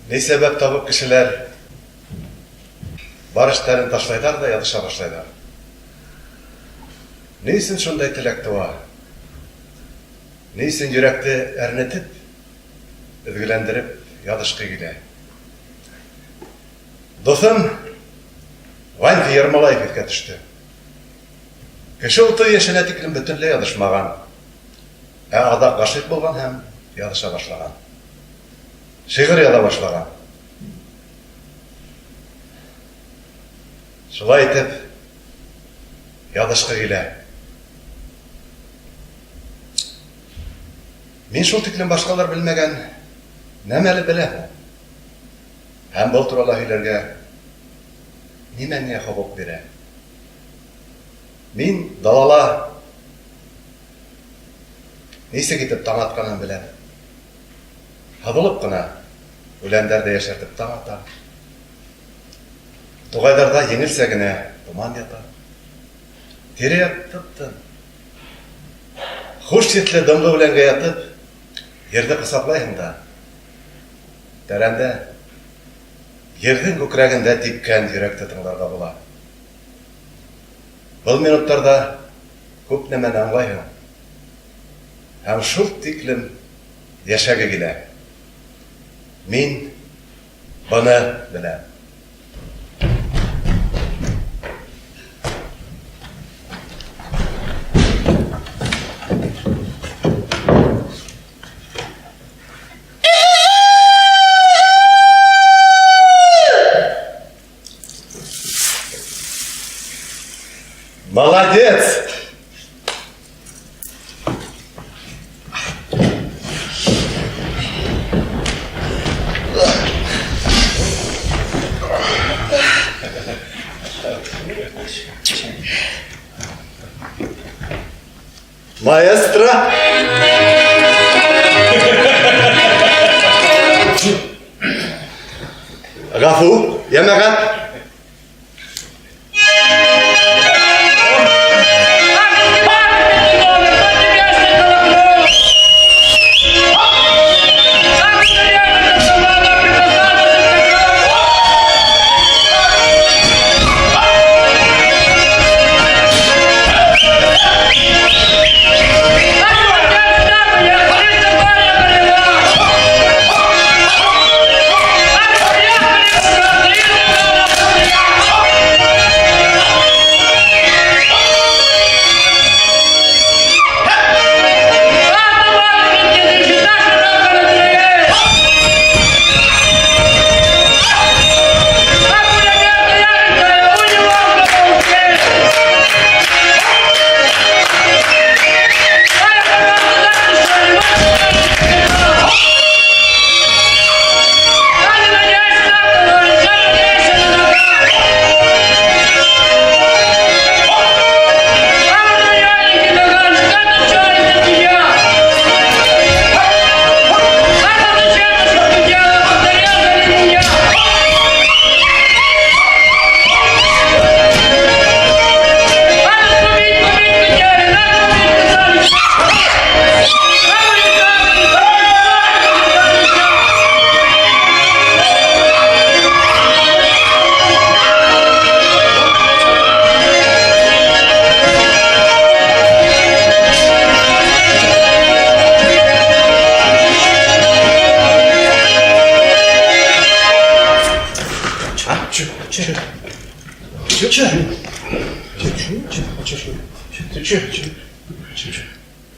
Ни сәбәп табып кешеләр бар эштәрен ташлайҙар ҙа яҙыша башлайҙар? Ни өсөн шундай теләк тыуа? Ни өсөн йөрәкте әрнетеп, өҙгөләндереп яҙышҡы килә? Дуҫым Ванька Ермолаев иҫкә төштө. Кеше 30 йәшенә тиклем бөтөнләй яҙышмаған, ә аҙаҡ ғашиҡ булған һәм яҙыша башлаған. Шиғыр яҙа башлаған. Шулай итеп, яҙышҡы килә. Мин шул тиклем башҡалар белмәгән нәмәле беләм. Һәм был турала һөйләргә нимә миңә хоҡуҡ бирә? Мин далала нисек итеп таң атҡанын беләм. Һыҙылып ҡына үләндәрҙе йәшәртеп таң ата. Туғайҙарҙа еңелсә генә томан ята. Тирә-яҡ тып-тын. Хуш еҫле дымлы үләнгә ятып, ерҙе ҡосаҡлайһың да, тәрәндә, ерҙең күкрәгендә типкән йөрәкте тыңларға була. Был минуттарҙа күп нәмәне аңлайһың һәм шул тиклем йәшәге килә. Мин быны беләм. Молодец! Маэстро! Гафу, йәмәғәт!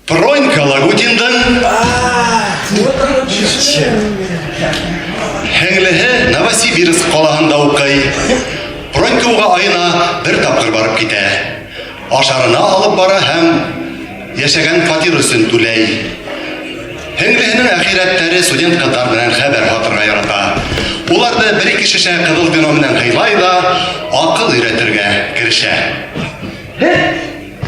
Пронька Лагутиндың һеңлеһе Новосибирск ҡалаһында уҡый. Пронька уға айына бер тапҡыр барып китә. Ашарына алып бара һәм йәшәгән фатир өсөн түләй. Һеңлеһенең әхирәттәре студент ҡыҙҙар менән хәбәр һатырға ярата. Уларҙы бер-ике шешә ҡыҙыл вино менән һыйлай ҙа аҡыл өйрәтергә керешә. Һеҙ,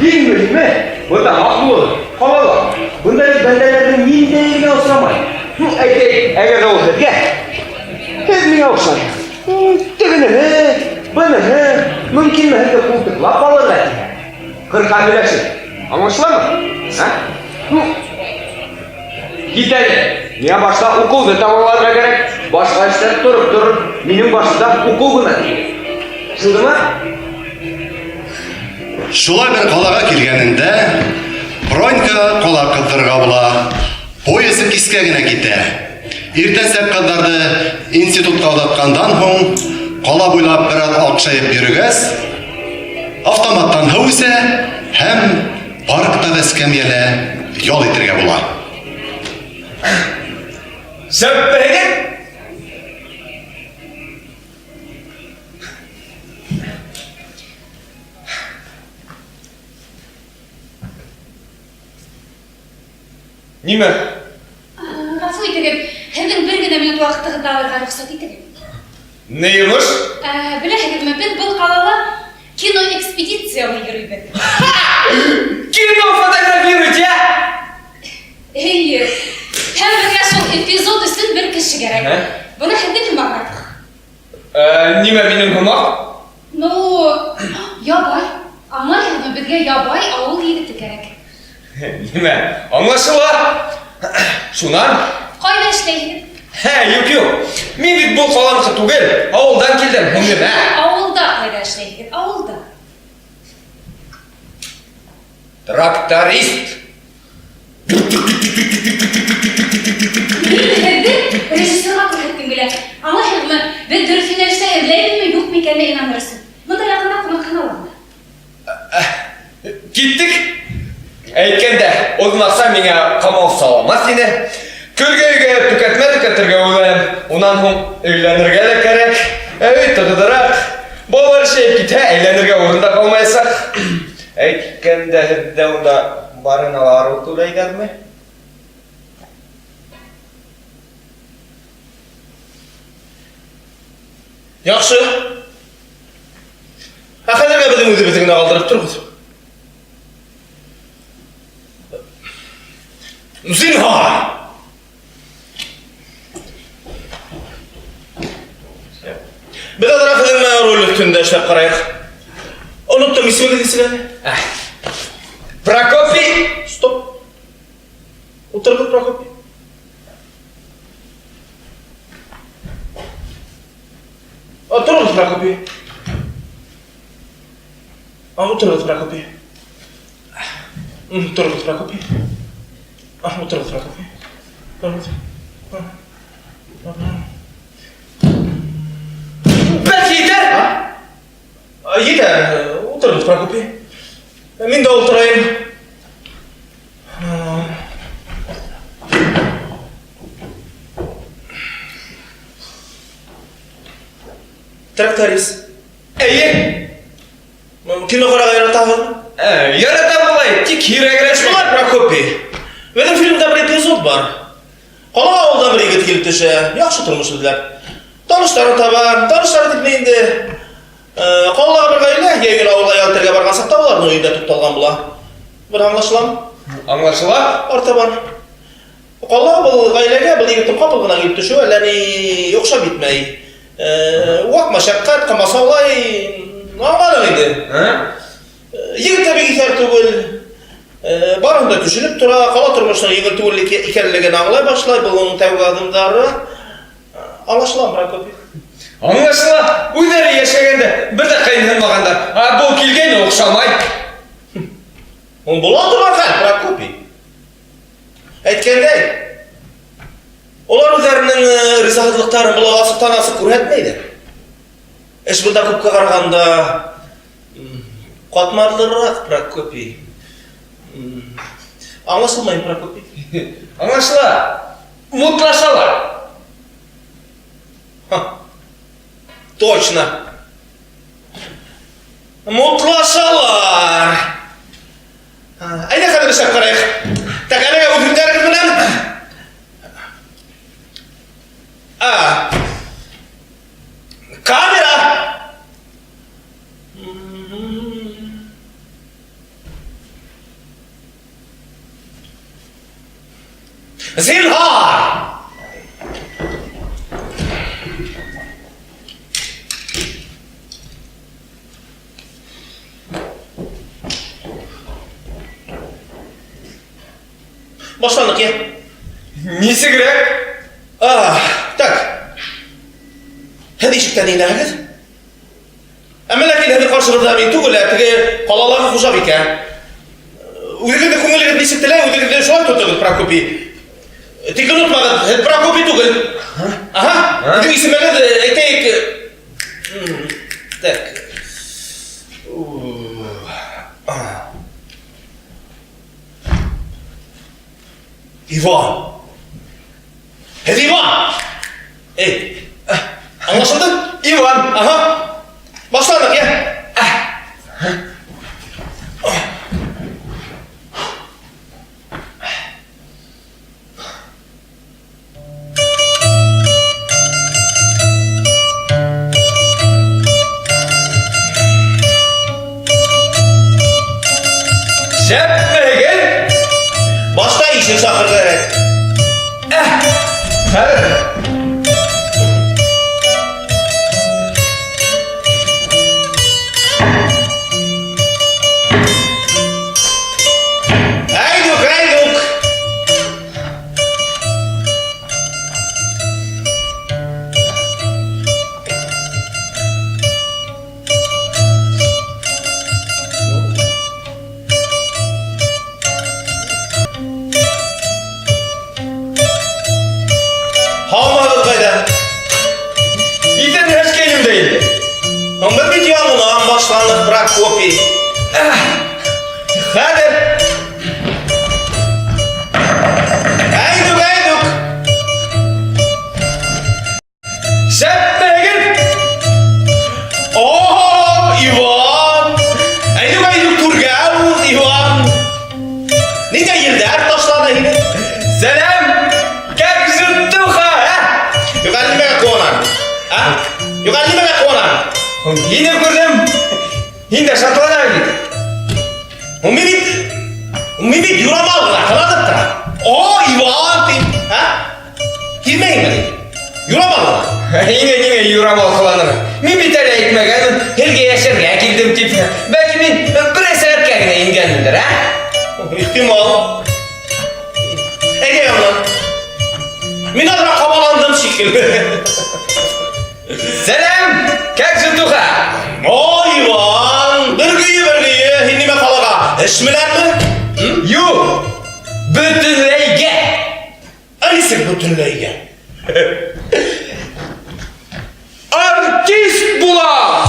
иң мөһиме, бында һаҡ булығыҙ, ҡалала. Бында бит бәндәләрҙең ниндәйе генә осрамай. Ну, әйтәйек, әгәр ҙә ул һеҙгә, һеҙ миңә оҡшайһығыҙ. Тегенеһе, быныһы, мөмкинме һеҙҙе ҡултыҡлап алырға тиһә, ҡырҡа һөйләшер. Аңлашыламы? Ә? Ну, кит әле. Миңә башта уҡыуҙы тамамларға кәрәк. Башҡа эштәр тороп торор, минең башымда уҡыу ғына тиегеҙ. Шулдымы? Шулай бер ҡалаға килгәнендә Пронька ҡала ҡыҙҙырырға була. Поезы кискә генә китә. Иртәнсәк ҡыҙҙарҙы институтҡа оҙатҡандан һуң ҡала буйлап бер аҙ аҡшайып йөрөгәс, автоматтан һыу эсә һәм парктағы эскәмйәлә ял итергә була. Шәппәһегеҙ? Нимә? Ғәфү итегеҙ, һеҙҙең бер генә минут ваҡытығыҙҙы алырға рөхсәт итегеҙ. Ни йомош? Беләһегеҙме, беҙ был ҡалала киноэкспедицияла йөрөйбөҙ. Кино фотографируете, ә? Эйе. Һәм беҙгә шул эпизод өсөн бер кеше кәрәк. Ә? Бына һеҙҙең һымағыраҡ. Нимә минең һымаҡ? Ну, ябай. Аңлайһығыҙмы, беҙгә ябай ауыл егете кәрәк. Нимә? Аңлашыла. Шунан? Ҡайҙа эшләйһегеҙ? Хә, юҡ, юҡ. Мин бит был ҡаланыҡы түгел, ауылдан килдем, һеңлем, ә? Ауылда ҡайҙа эшләйһегеҙ? Ауылда. Тракторист. Мин һеҙҙе режиссерға күрһәткем килә. Аңлайһығыҙмы? Беҙ дөрөҫ йүнәлештә эҙләйбеҙме, юҡмы икәненә инаныр өсөн. Бында яҡында ҡунаҡхана бар. Киттек. Әйткәндә, оҙон аҡса миңә ҡамау салмаҫ ине. Көлгә өйгә төкәтмә төкәтергә уйлайым. Унан һуң өйләнергә лә кәрәк. Өй тығыҙыраҡ. Балалар ишәйеп китһә, әйләнергә урын да ҡалмаясаҡ. Әйткәндә, һеҙҙә унда барына ла арыу түләйҙәрме? Яҡшы. Ә хәҙергә беҙҙең үҙебеҙҙе генә ҡалдырып тороғоҙ. Зинһар! Беҙ аҙыраҡ һеҙҙең менән роль өҫтөндә эшләп ҡарайыҡ. Оноттом исемегеҙ нисек әле? Прокопий! Стоп! Ултырығыҙ, Прокопий. Тороғоҙ, Прокопий. Ултырығыҙ, Прокопий. Тороғоҙ, Прокопий. Ултырығыҙ, Прокопий. Тороғоҙ. Бәлки етәр? Етәр. Ултырығыҙ, Прокопий. Мин дә ултырайым. Тракторист. Эйе. Кино ҡарарға яратаһығыҙмы? Яратам былай, тик һирәгерәк. Шулай, Прокопий. Беҙҙең фильмда бер эпизод бар. Ҡала ауылда бер егет килеп төшә, яҡшы тормош эҙләп. Таныштарын таба, таныштары тип ни инде? Ҡалалағы бер ғаилә йәйге ауылға ял итергә барған саҡта уларҙың өйөндә туҡталған була. Бер аңлашыламы? Аңлашыла. Артабан. Ҡала был ғаиләгә был егеттең ҡапыл ғына килеп төшөүе әллә ни оҡшап етмәй. Ваҡ мәшәҡәт, ҡамасаулай, аңланың инде. Ә? Егет тә бик иҫәр түгел. Барыһын да төшөнөп тора, ҡала тормошоноң еңел түгел икәнлеген аңлай башлай, был уның тәүге аҙымдары. Аңлашыламы, Прокопий? Аңлашыла. Үҙҙәре йәшәгәндә бер ҙә ҡыйынһынмағандар. Ә был килгән оҡшамай. Ул була торған хәл, Прокопий. Әйткәндәй, улар үҙҙәренең ризаһыҙлыҡтарын былай асыҡтан асыҡ күрһәтмәйҙәр. Эш бында күпкә ҡарағанда ҡатмарлыраҡ, Прокопий. Аңлашылмай, Прокопий. Аңлашыла. Мутлашалар. Ха. Точно. Мутлашалар. Әйҙә хәҙер эшләп ҡарайыҡ. Так, әлегә үҙ һүҙҙәрегеҙ менән. Камера. Зинһар! Башландыҡ, йә? Нисегерәк? Так. Һеҙ ишектән инәһегеҙ. Әммә ләкин һеҙҙең ҡаршығыҙҙа мин түгел, ә теге ҡалалағы хужабикә. Үҙегеҙҙең күңелегеҙ нисек теләй, үҙегеҙҙе шулай тотоғоҙ, Прокопий. Тик онотмағыҙ, һеҙ Прокопий түгел. Аһа, һеҙҙең исемегеҙ, әйтәйек, так. Иван. Һеҙ Иван. Эй, аңлашылды? Иван. Аһа. Башланыҡ, йә. Шәпмеген! Башта ишек шаҡыр кәрәк. Хәҙер. Әйдүк, әйдүк. Һаумыһығыҙ, ҡайҙа? Иҫән йәшкәйнем дә инде. Беҙ бит яңынан башланыҡ, Прокопий. Хәҙер. Әйдүк, әйдүк. Шәпмеген! О, Иван! Әйдүк, әйдүк, түргә уҙ, Иван. Ниндәй елдәр ташланы һине? Сәләм! Как житуха, а? Юҡ, әле нимәгә ҡыуанаң? А? Юҡ, әле нимәгә ҡыуанаң? Һине күрҙем. Һин дә шатланаң бит. Мин бит юрамал ғына ҡыланып тора. О, Иван, тим. А? Килмәйме тип? Юрамал ғына. Һиңә ниңә юрамал ҡыланырға? Мин бит әле әйтмәгәнмен, һеҙгә йәшәргә килдем тип. Бәлки мин берәр сәғәткә генә ингәнмендер, а? Ихтимал. Әйҙә яңынан. Мин аҙыраҡ ҡабаландым шикелле. Сәләм! Как житуха? О, Иван! Бер көйө, бер көйө. Һин нимә ҡалаға? Эш менәнме? Юҡ! Бөтөнләйгә! Ә нисек бөтөнләйгә? Артист булам!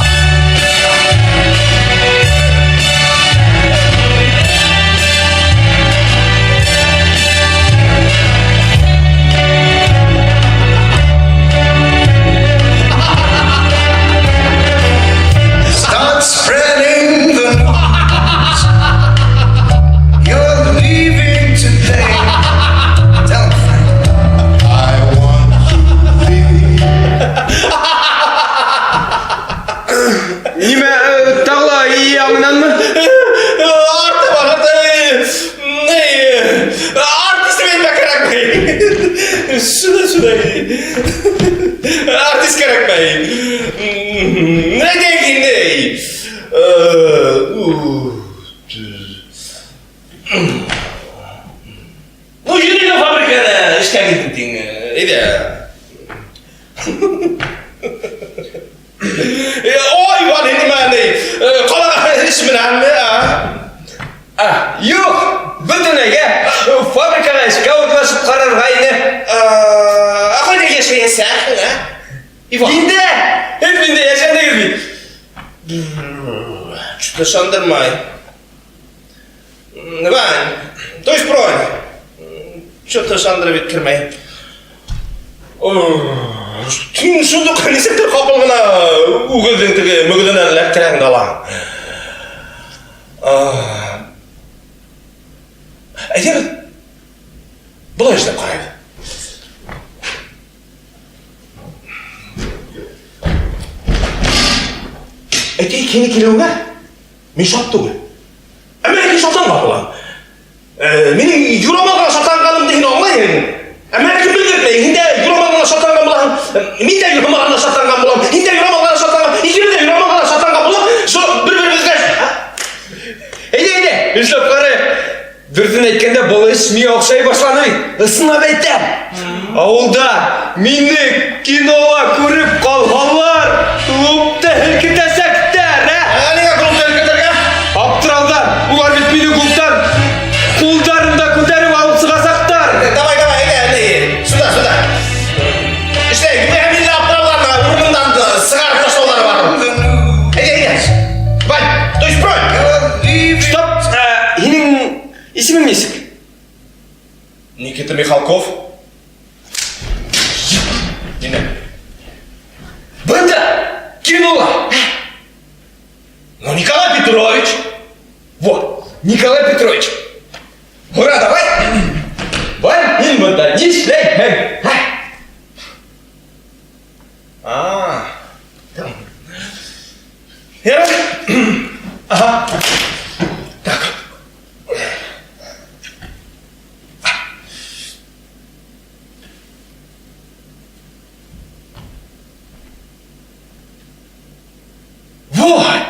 Start spreading the news. You're leaving today. Tell 'em, Frank. I want to be Нимә, тағы ла яңынанмы? Арты бар, арты. Ни, артист әйтмә кәрәкмәй. Шуны, шуны. Артист кәрәкмәй. Әйтәйек инде. Ну, йөрөйм фабриканы эшкә килдем тиң. Әйҙә. Ой, Иван, инде мә, ни, ҡалаға эш менәнме, а? А, юҡ, бөтөнләйгә фабрикаға эшкә урынлашып ҡарарға ине. Ә ҡайҙа йәшәйәсәкһең, ә? Иван. Миндә, һеҙ миндә йәшәнегеҙ бит. Что-то ышандырмай. Вань, то есть Пронь. Что-то ышандырып еткермәй. Һин шундуҡ нисектер ҡапыл ғына үгеҙҙең теге мөгөҙөнән эләктерәһең дә алаһың. Әйҙәгеҙ, былай эшләп ҡарайбыҙ. Әйтәйек, һине килеүеңә мин шат түгел. Әммә ләкин шатланған булам. Минең юрамал ғына шатланғанымды һин аңлайһың. Әммә ләкин белгертмәй, һин дә юрамал ғына шатланған булаһың. Мин дә юрамал ғына шатланған булам. Һин дә юрамал ғына шатланған, икебеҙ ҙә юрамал ғына шатланған булам. Шул бер-беребеҙгә Әйҙә, әйҙә, эшләп ҡарайыҡ. Дөрөҫөн әйткәндә, был эш миңә оҡшай башланы бит. Ысынлап әйтәм. Ауылда мине кинола күреп ҡалһалар, клубты һелкетәсәктәр, ә? Ә ниңә клубты һелкетергә? Аптырауҙан, улар бит мине клубтан ҡулдарында күтәреп алып сығасаҡтар. Давай, давай, әйҙә, әйҙә, сюда, сюда. Эшләй, мин дә аптырауҙан урынымдан сығарып ташлауҙары бар. Әйҙә, әйҙә. Вань, то есть бронь. Стоп, һинең исемең нисек? Никита Михалков. Нимә? Бында кинола. Ну, Николай Петрович. Вот, Николай Петрович. Һора, давай. Вань, һин бында нишләйһең? А. Ярай. Ага. Так. Вой!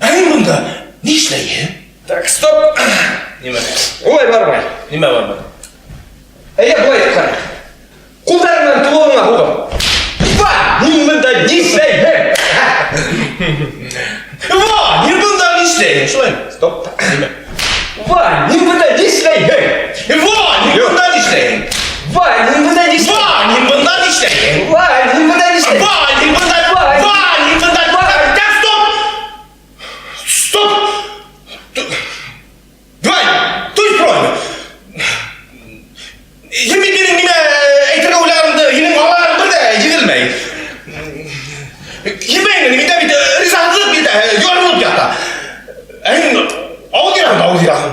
Ә мин бында нишләйем? Так, стоп. Нимә? Улай бармай. Нимә бармай? Әйҙә, былай итеп ҡара. Ҡулдарың менән тулыбыңа һуғып. Вань, һин бында нишләйһең? Вань, һин бында нишләйһең? Шулаймы? Стоп. Нимә? Вань, һин бында нишләйһең? Вань, һин бында нишләйһең? Вань, һин бында нишләйһең? Вань, һин бында нишләйһең? Вань, һин бында нишләйһең? Вань, һин бында Вань! Вань, һин бында Вань! Так, стоп! Стоп! Вань, то есть бронь. Һин бит минең нимә әйтергә уйлағанымды һинең аларың бер ҙә һиҙелмәй. Һиҙмәй инде, миндә бит ризаһыҙлыҡ бит ярылып ята. Ә һин ауыҙ яраһың, ауыҙ яраһың.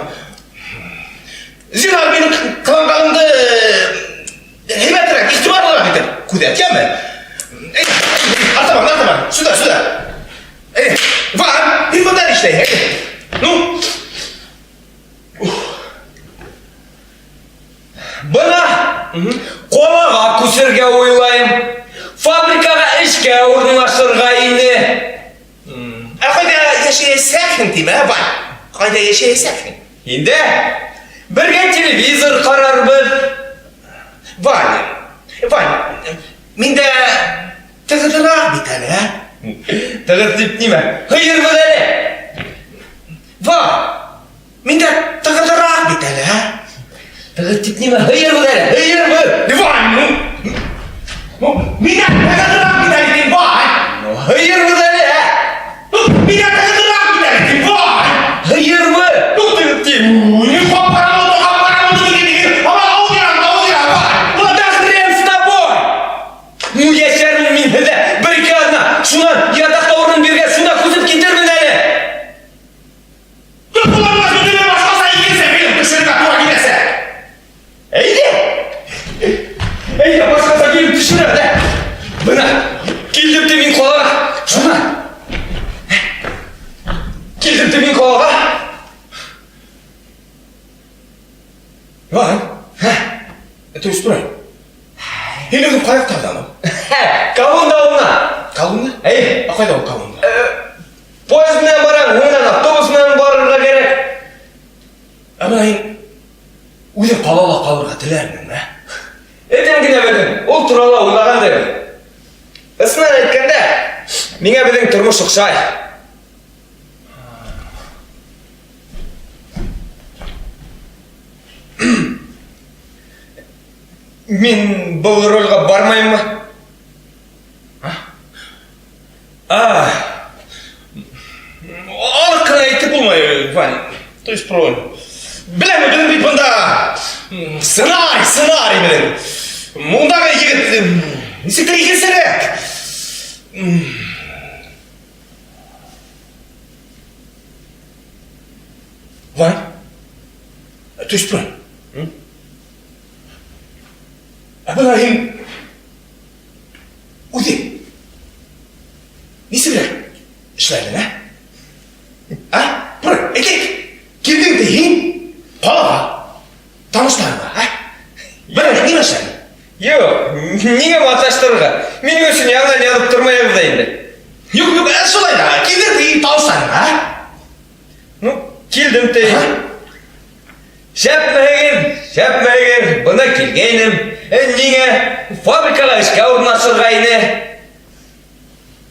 Зинһар минең ҡыланғанымды һәйбәтерәк, иғтибарлыраҡ итеп күҙәт, йәме? Артабан, артабан, сюда, сюда. Эй, Вань, һин бында нишләйһең? Ну? Бына ҡалаға күсергә уйлайым. Фабрикаға эшкә урынлашырға ине. Ә ҡайҙа йәшәйәсәкһең тиме, ә, Вань? Ҡайҙа йәшәйәсәкһең? Инде бергә телевизор ҡарарбыҙ. Ваня, Ваня, миндә тығыҙыраҡ бит әле, ә? Тығыҙ тип нимә? Һыйырбыҙ әле. Вань, миндә тығыҙыраҡ бит әле, ә? Тығыҙ тип нимә? Һыйырбыҙ әле, һыйырбыҙ. Вань, ну, миндә тығыҙыраҡ бит әле, тим, Вань. Һыйырбыҙ әле, ә? Ну, миндә тығыҙыраҡ бит әле, тим, Вань. Һыйырбыҙ. Ну, тығыҙ тип. Ни ҡап-ҡара булды, ҡап-ҡара булды тигән тигән. Ама ауыҙ ярам, ауыҙ ярам, Вань. Ну, да хрен с тобой! Ну, йәшәрмен мин һеҙҙә бер-ике аҙна. Шунан ятаҡта урын биргәс, шунда күсеп китермен әле. Юҡ, улар бөтөнләй башҡаса икенсе фильм төшөрөргә тура киләсәк. Әйҙә. Әйҙә, башҡаса килеп төшөрәм дә. Бына, килдем дә мин ҡалаға. Шунан. Килдем дә мин ҡалаға. Вань, то есть бронь. Һин үҙең ҡай яҡтарҙан ул? Колонна ауылынан. Колонна? Әй. Ә ҡайҙа ул Колонна? Поезд менән барам, һуңынан автобус менән барырға кәрәк. Ә бына һин үҙең ҡалала ҡалырға теләрһең, ә? Әйтәм генә беҙҙең, ул турала уйлағандыр. Ысынын әйткәндә, миңә беҙҙең тормош оҡшай. Мин был ролгә бармаймы? А, аныҡ ҡына әйтеп булмай, Ваня. То есть бронь. Беләм, беҙҙең бит бында сценарий, сценарий беҙҙең. Ундағы егет нисектер икенсерәк. Вань, то есть бронь. Ә бына һин үҙең нисегерәк эшләнең, ә? Ә? Бронь, әйтәйек, килдең дә һин ҡалаға, таныштарыңа, ә? Бына нимә эшләнең? Юҡ, ниңә маташтырырға? Минең өсөн яңынан яҙып тормайбыҙ ҙа инде. Юҡ, юҡ, ә шулай ҙа, килдең дә һин таныштарыңа, ә? Ну, килдем тей. Аһа. Шәпмәһегеҙ, шәпмәһегеҙ, бына Бына килгәйнем. Ә ниңә? Фабрикаға эшкә урынлашырға ине.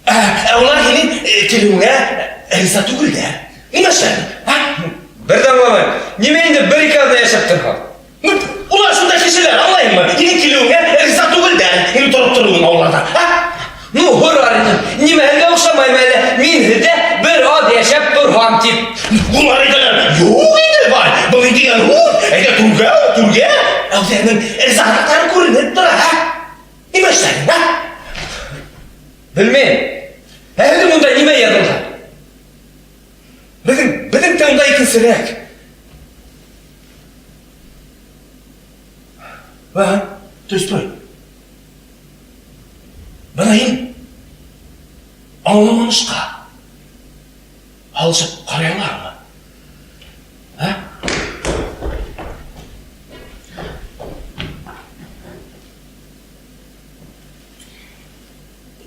Ә улар һинең килеүеңә риза түгелдәр. Нимә эшләдең? А? Бер дә аңламайым. Нимә инде бер-ике аҙна йәшәп торһаң? Ну, улар шундай кешеләр, аңлайһыңмы? Һинең килеүеңә риза түгелдәр. Һинең тороп тороуың авылларда. А? Ну, һорар инем. Нимә һеҙгә оҡшамаймы әллә? Мин һеҙҙә бер аҙ йәшәп торһам тип. Улар әйтәләр, юҡ инде, бай, был ни тигән һүҙ? Әйҙә түргә, түргә. Ә үҙҙәренең ризаһыҙлыҡтары күренеп тора, ә? Нимә эшләдең, ә? Белмәйем. Ә һеҙҙең унда нимә яҙылған? Беҙҙең тә унда икенсерәк. Ва, то есть, стой. Бына һин аңламанышҡа һалышып ҡарай алаһыңмы? Ә?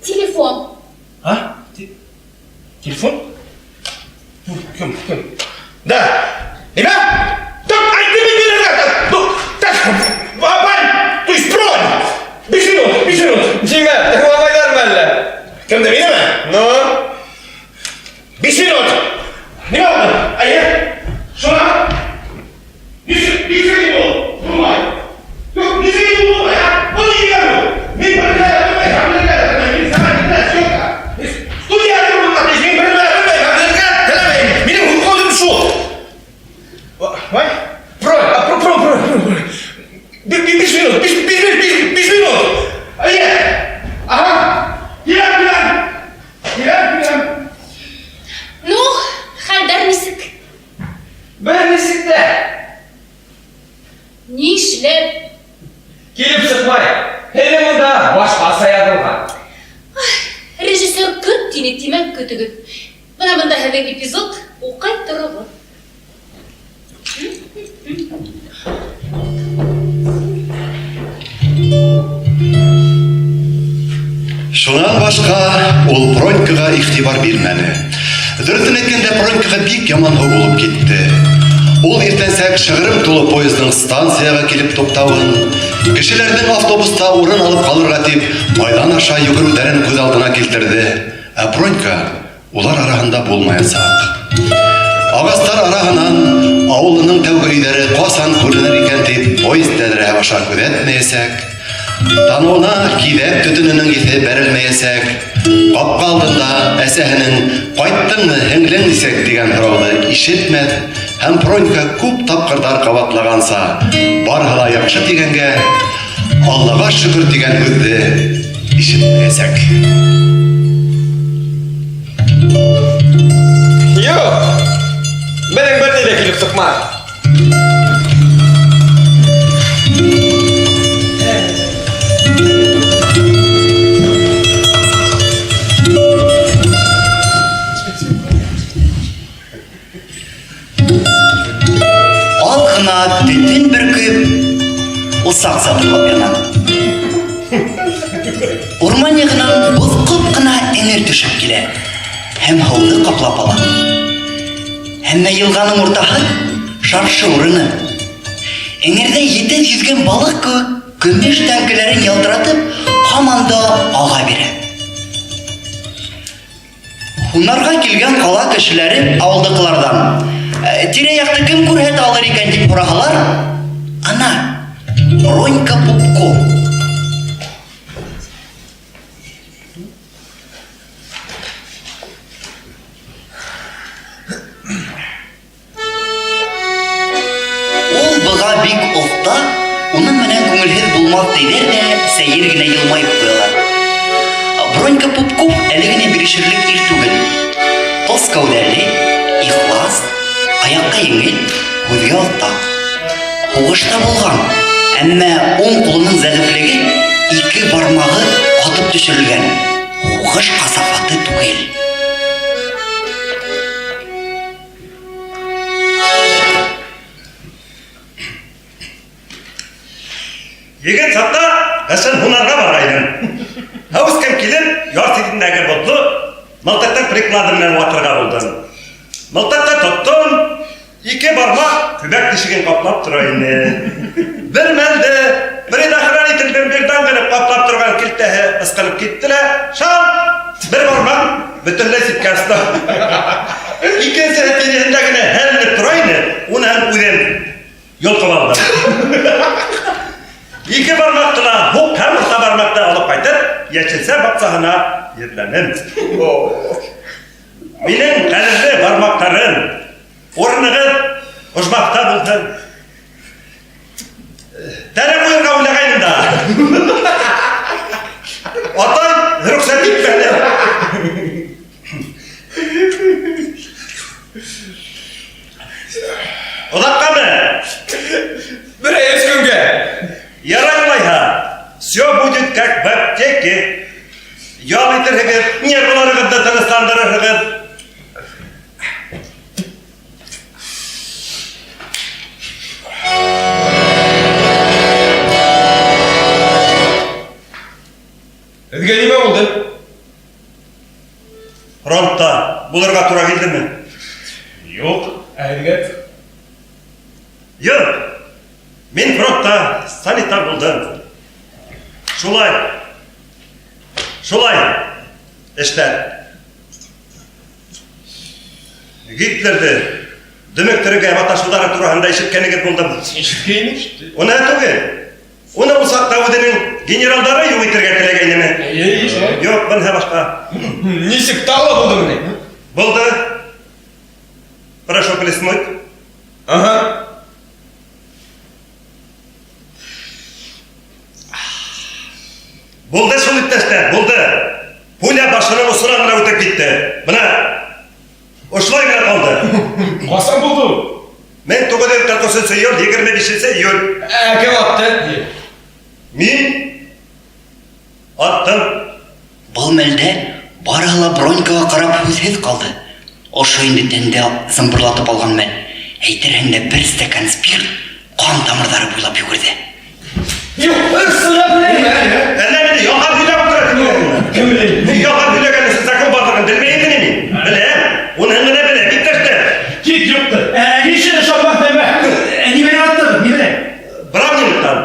Телефон. А? Телефон? Кем? Кем? Да. Нимә? Так, әйтте мин бирергә. Так, ну, так, бабай, то есть бронь. 5 минут, 5 минут. Нимә, тыңламайҙармы әллә? Кемде, минеме? Ну? 5 минут. Нимә булды? Әйе. Шуна. Нисек, нисек инде ул? Булмай. Юҡ, нисек инде ул булмай, а? Был ни тигән ул? Мин бер генә дә белмәйем, бер генә дә белмәйем. Мин сәғәт етелә съемка. Студия булырға тейеш. Мин бер генә дә белмәйем, белергә теләмәйем. Минең һүҙ шул. Вай. Бронь. А, про, про, про, про, про. 5 минут, 5 минут. Әйе. Ага. Киләм, киләм. Киләм, киләм. Ну, хәлдәр нисек? Бер нисек тә. Нишләп? Килеп сыҡмай. Һеҙҙең унда башҡаса яҙылған. Режиссер көт тине, тимәк көтөгөҙ. Бына бында һеҙҙең эпизод уҡый тороғоҙ. Шунан башҡа ул Пронькаға иғтибар бирмәне. Дөрөҫөн әйткәндә, Пронькаға бик яманһыу булып китте. Ул иртәнсәк шығырым тулы поездың станцияға килеп туҡтауын, кешеләрҙең автобуста урын алып ҡалырға тип майҙан аша йүгереүҙәрен күҙ алдына килтерҙе. Ә Пронька улар араһында булмаясаҡ. Ағастар араһынан ауылының тәүге өйҙәре ҡасан күренер икән тип поезд тәҙрәһе аша күҙәтмәйәсәк. Танауына киҙәк төтөнөнөң еҫе бәрелмәйәсәк. Ҡапҡа алдында әсәһенең «Ҡайттыңмы, һеңлең нисек?» тигән һорауҙы ишетмәҫ һәм Пронька күп тапҡырҙар ҡабатлағанса «Барыһы ла яҡшы» тигәнгә «Аллаға шөкөр» тигән һүҙҙе ишетмәйәсәк. Юҡ. Беҙҙең бер ни ҙә килеп сыҡмаҫ. Аҙ ғына төтөн бөркөп, усаҡ сатырлап яна. Урман яғынан боҫҡоп ҡына эңер төшөп килә һәм һыуҙы ҡаплап ала. Әммә йылғаның уртаһы шаршы урыны. Эңерҙә етеҙ йөҙгән балыҡ кеүек көмөш тәңкәләрен ялтыратып, һаман да аға бирә. Һунарға килгән ҡала кешеләре ауылдыҡыларҙан тирә-яҡты кем күрһәтә алыр икән тип һораһалар, ана, Пронька Пупко. Ул быға бик оҫта, уның менән күңелһеҙ булмаҫ тиҙәр ҙә сәйер генә йылмайып ҡуялар. Пронька Пупков әле генә бирешерлек ир түгел. Тос кәүҙәле, ихлас, аяҡҡа еңел, һүҙгә оҫта. Һуғышта булған, әммә уң ҡулының зәғифлеге ике бармағы атып төшөрөлгән. Һуғыш ҡасафаты түгел. Егет саҡта ҡышын һунарға барғайным. Һәүескән килеп, яр ситендәге боҙҙо мылтыҡтың приклады менән ватырға булдым. Мылтыҡты тоттом, Ике бармак күбәк тишеген каплап тора ине. Бер мәлде предохранительдең берданканы каплап торган килтәһе ыскынып китте лә, шап, бер бармак бөтенләй ситкә очты. Икенчеһе тиреһендә генә һәленеп тора ине, уны һәм үзем йолкып алдым. Ике бармак кына һук һәм урта бармакты алып кайтып, яшелчә бакчаһына җирләнем. Минем кадерле бармакларым, урыныгыз ожмахта булсын. Тәре куерга уйлагайным да. Атай рөхсәт итмәде. Озаккамы? Бер өч көнгә. Ярай алайһа. Все будет как в аптеке. Ял итерһегез, нервыларыгызны тынычландырырһыгыз. Һеҙгә нимә булды? Фронтта булырға тура килдеме? Юҡ, ә һеҙгә? Юҡ. Мин фронтта санитар булдым. Шулай. Шулай эштәр. Гитлерҙы дөмөктөрөргә маташыуҙары тураһында ишеткәнегеҙ булдымы? Ишеткәйнек. Ишеттек. Уны түгел. Уны ул саҡта үҙенең генералдары юҡ итергә теләгәйнеме? Эйе, шулай. Юҡ, быныһы башҡа. Нисек тағы ла булдымы ни? Булды. Прошу плеснуть. Ага. Булды шул, иптәштәр, булды. Пуля башының осонан ғына үтеп китте. Бына ошолай ғына ҡалды. Ҡасан булды ул? 1943 йыл 25 июль. Ә кем атты? Мин аттым. Был мәлдә барыһы ла Бронькаға ҡарап һүҙһеҙ ҡалды. Ошо инде тәнде зымбырлатып алған мәл. Әйтерһең дә бер стакан спирт ҡан тамырҙары буйлап йүгерҙе. Юҡ, ысынлап беләм. Әллә мине ялған һөйләп ултыра тип уйлайһыңмы? Кем белә? Мин ялған һөйләгән өсөн закон барлығын белмәй инде мин. Беләм. Уныһын гына беләм, иптәштәр. Кит юҡты. Ни өсөн ышанмаҫ нәмә? Ни менән аттығыҙ, ни менән? Браунингтан.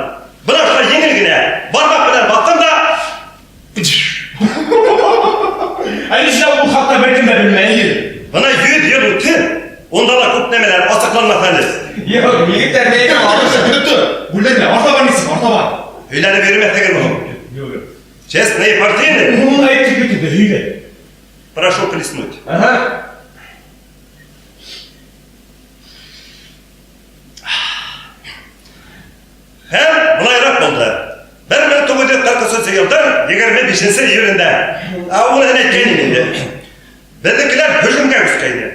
Бына шулай еңел генә бармаҡ менән баҫтым да. Ә нишләп ул хаҡта бер кем дә белмәй? Бына 100 йыл үтте. Унда ла күп нәмәләр асыҡланмаҫ әле. Юҡ, егеттәр, мин әйтәм, Көтө, бүленмә, артабан нисек, артабан. Һөйләнеп йөрөмәҫһегеҙме һуң? Юҡ, юҡ. Честный партийный. Уны әйттек бит инде, һөйлә. Прошу плеснуть. Ага. Һәм былайыраҡ булды. 1943 йылдың 25 июлендә. Ә уныһын әйткәйнем инде. Беҙҙекеләр һөжүмгә күскәйне.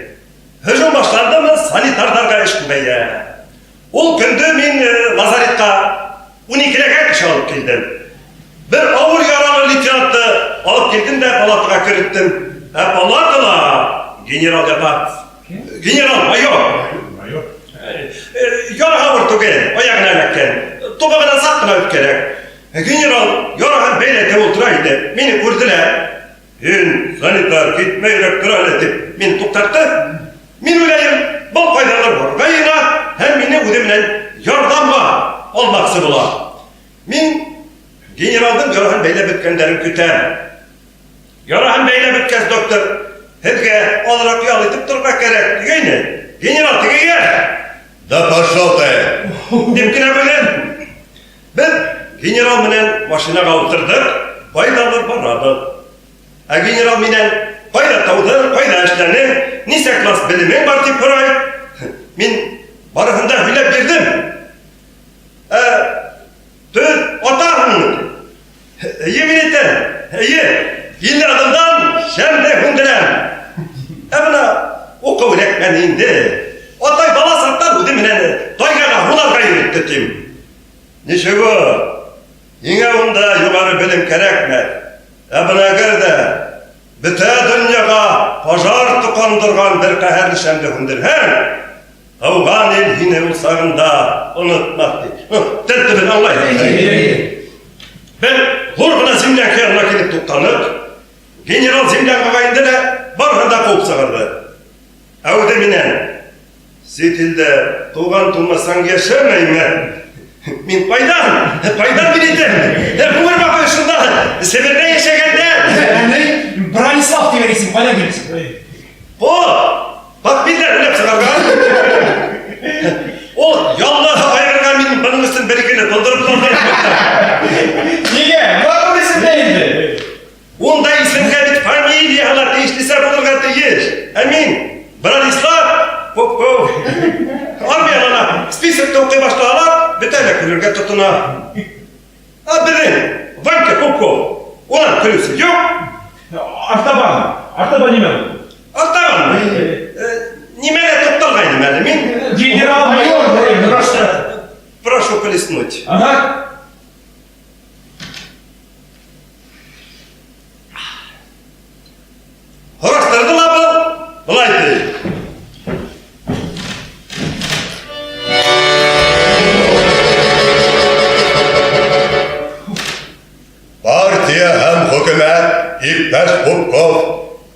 Һөжүм башландымы, санитарҙарға эш күбәйә. Ул көндө мин лазаретҡа 12-ләгән кеше алып килдем. Бер ауыр яралы лейтенантты алып килдем дә палатаға кереттем. Ә палатала генерал ята. Генерал майор. Майор. Яраһы ауыр түгел, аяғына эләккән. Тубығынан саҡ ҡына үткәрәк. Генерал яраһын бәйләтеп ултыра ине. Мине күрҙеләр. Һин, санитар, китмәйерәк тор әле, тип мине туҡтатты. Мин уйлайым, был ҡайҙалыр барырға йыйына һәм мине үҙе менән ярҙамға алмаҡсы була. Мин генералдың яраһын бәйләп бөткәндәрен көтәм. Яраһын бәйләп бөткәс, доктор, һеҙгә аҙыраҡ ял итеп торорға кәрәк тигәйне. Генерал тегегә. Да пошел ты! Тип кенә беләм. Беҙ генерал менән машинаға ултырҙыҡ, ҡайҙалыр барабыҙ. Ә генерал минән ҡайҙа тыуҙың, ҡайҙа эшләнең, нисә класс белемең бар тип һорай. Мин барыһын да һөйләп бирҙем. Ә төҙ атаһыңмы? Эйе, мин әйтәм. Эйе, 50 аҙымдан шәмде һүндерәм. Ә бына уҡыу эләкмәне инде. Атай бала саҡтан үҙе менән тайғаға һунарға йөрөттө тим. Ничего, һиңә унда юғары белем кәрәкмәҫ. Ә бына әгәр ҙә бөтә донъяға пожар тоҡандырған бер ҡәһәрле шәмде һүндерһәң, тыуған ил һине ул сағында онотмаҫ ти. Тел төбөн аңлайһың. Беҙ ҙур ғына землянка янына килеп туҡтаныҡ. Генерал землянкаға инде лә барыһын да ҡыуып сығарҙы. Ә үҙе минән: Сит илдә туган тумасаң яшәмәйме? Мин кайдан? Кайдан билетем? Гомер бакый шунда Себердә яшәгәндә. Әни, Бронислав дигән исем кайдан килде? О, подписьләр уйлап чыгарган. Ул яллы айгырга мин моның өчен бер икене тондырып салдым. Нигә? Матур исем дә инде. Унда исемгә бит фамилия гына тиешлесе булырга тиеш. Ә мин Бронислав Попков. Армиялана списокта укый башладылар, бетә дә көлергә тотына. Ә безнең Ванька Попков, унан көлүсе юк. Артабан, артабан нимә бу? Артабан. Нимәгә тукталгайным әле мин? Генерал-майор Прошу плеснуть. Ага. Һораштырды ла был, былай ди. Партия һәм хөкүмәт, иптәш Попков,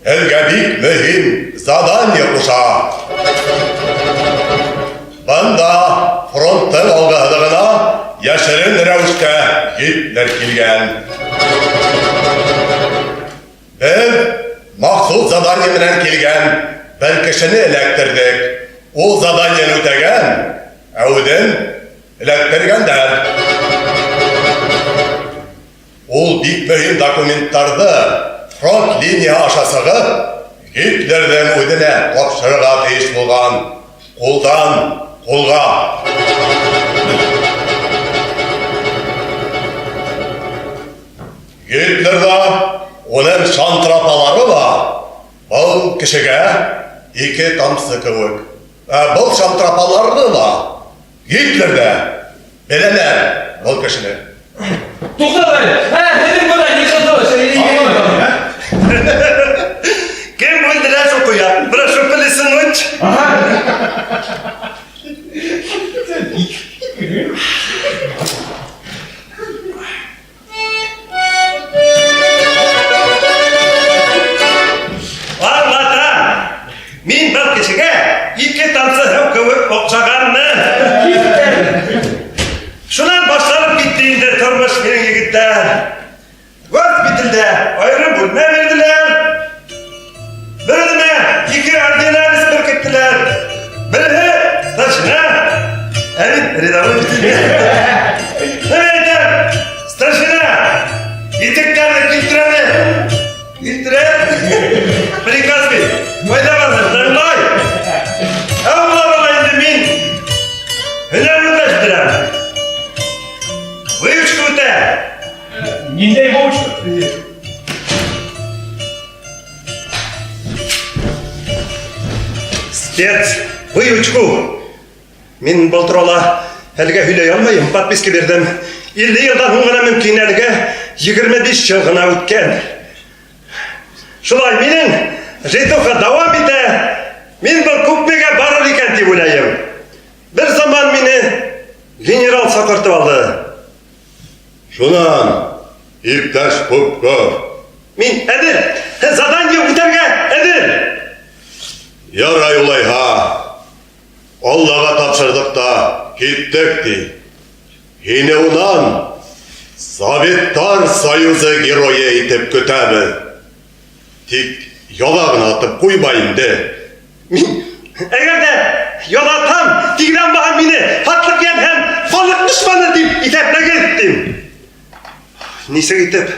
һеҙгә бик мөһим задание ҡуша. Бында фронттың алғы һыҙығына йәшерен рәүештә Гитлер килгән. Беҙ махсус задание менән килгән бер кешене эләктерҙек. Ул заданиены үтәгән, ә үҙен эләктергәндәр. Ул бик мөһим документтарҙы фронт линия аша сығып, Гитлерҙең үҙенә тапшырырға тейеш булған. Ҡулдан ҡулға. Гитлер ҙа, уның шантрапалары ла был кешегә ике тамсы кеүек. Ә был шантрапаларҙы ла Гитлер ҙә беләләр был кешене. Туҡтат әле. Ә, һеҙҙең бында ни ҡылдығыҙ? Кем бүлделәр шул ҡуя? Прошу плеснуть. Аңлата. Мин был кешегә ике тамсы һыу кеүек оҡшағанмын. Шунан башланып китте инде тормош минең егеттәр. Госпитальдә айырым бүлмә бирҙеләр. Бер үҙемә ике ординарец беркеттеләр. Береһе старшина, ә мин рядовой бит инде. Мин әйтәм, старшина, итектәрҙе килтер әле. Килтерә. Приказ бит. Ҡайҙа барҙың? Тыңлай. Ә улар ала инде мин һөнәр үҙләштерәм. Выучка үтә. Ниндәй выучка? Спец выучку. Мин был турала әлегә һөйләй алмайым, подписка бирҙем. 50 йылдан һуң ғына мөмкин, әлегә 25 йыл ғына үткән. Шулай минең житуха дауам итә. Мин был күпмегә барыр икән тип уйлайым. Бер заман мине генерал саҡыртып алды. Шунан, иптәш Попков. Мин әҙер, задание үтәргә әҙер. Ярай улайһа, Аллаға тапшырҙыҡ та киттек ти. Һине унан Советтар Союзы геройы итеп көтәбеҙ. Тик яла ғына атып ҡуйма инде. Мин әгәр ҙә ялатһам, тигрән баһа мине һатлыҡ йән һәм халыҡ дошманы тип иҫәпләгеҙ тим. Нисек итеп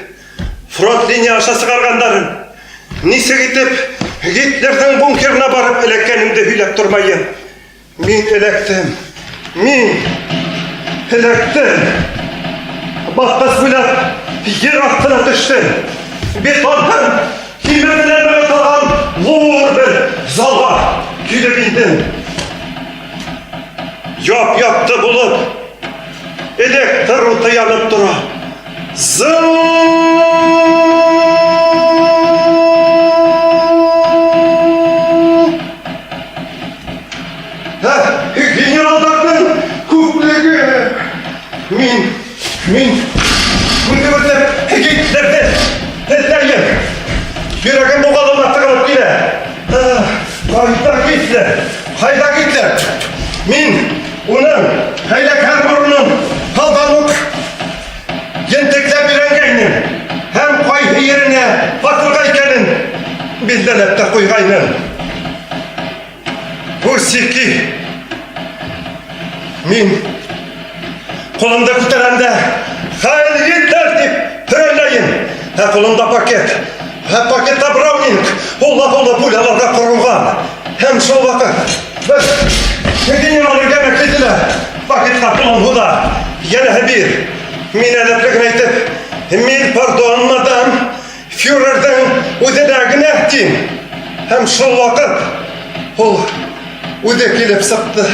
фронт линия аша сығарғандарын, нисек итеп Гитлерҙың бункерына барып эләккәнемде һөйләп тормайым. Мин эләктем. Мин эләктем. Баҫҡыс буйлап ер аҫтына төштөм. Бетон һәм тимер менән нығытылған ҙур бер залға килеп индем. Яп-яҡты булып электр уты янып тора. Зың! Генералдарҙың күплеге. Мин күҙемде Гитлерҙе эҙләйем. Йөрәгем буғаҙыма тығылып килә. Ҡайҙа Гитлер? Ҡайҙа Гитлер? Мин уның хәйләкәр моронон алдан уҡ ентекләп өйрәнгәйнем һәм ҡайһы еренә атырға икәнен билдәләп тә ҡуйғайным. Усики! Мин ҡулымды күтәрәм дә Хайль Гитлер тип һөрәнләйем. Ә ҡулымда пакет. Ә пакетта браунинг. Ул ла тулы пуляларға ҡоролған. Һәм шул ваҡыт бер генерал эргәмә килде лә пакетҡа ҡулын һуҙа. Йәнәһе бир. Мин әҙәпле генә итеп, Миль пардон, мадам, фюрерҙың үҙенә генә тим. Һәм шул ваҡыт ул үҙе килеп сыҡты.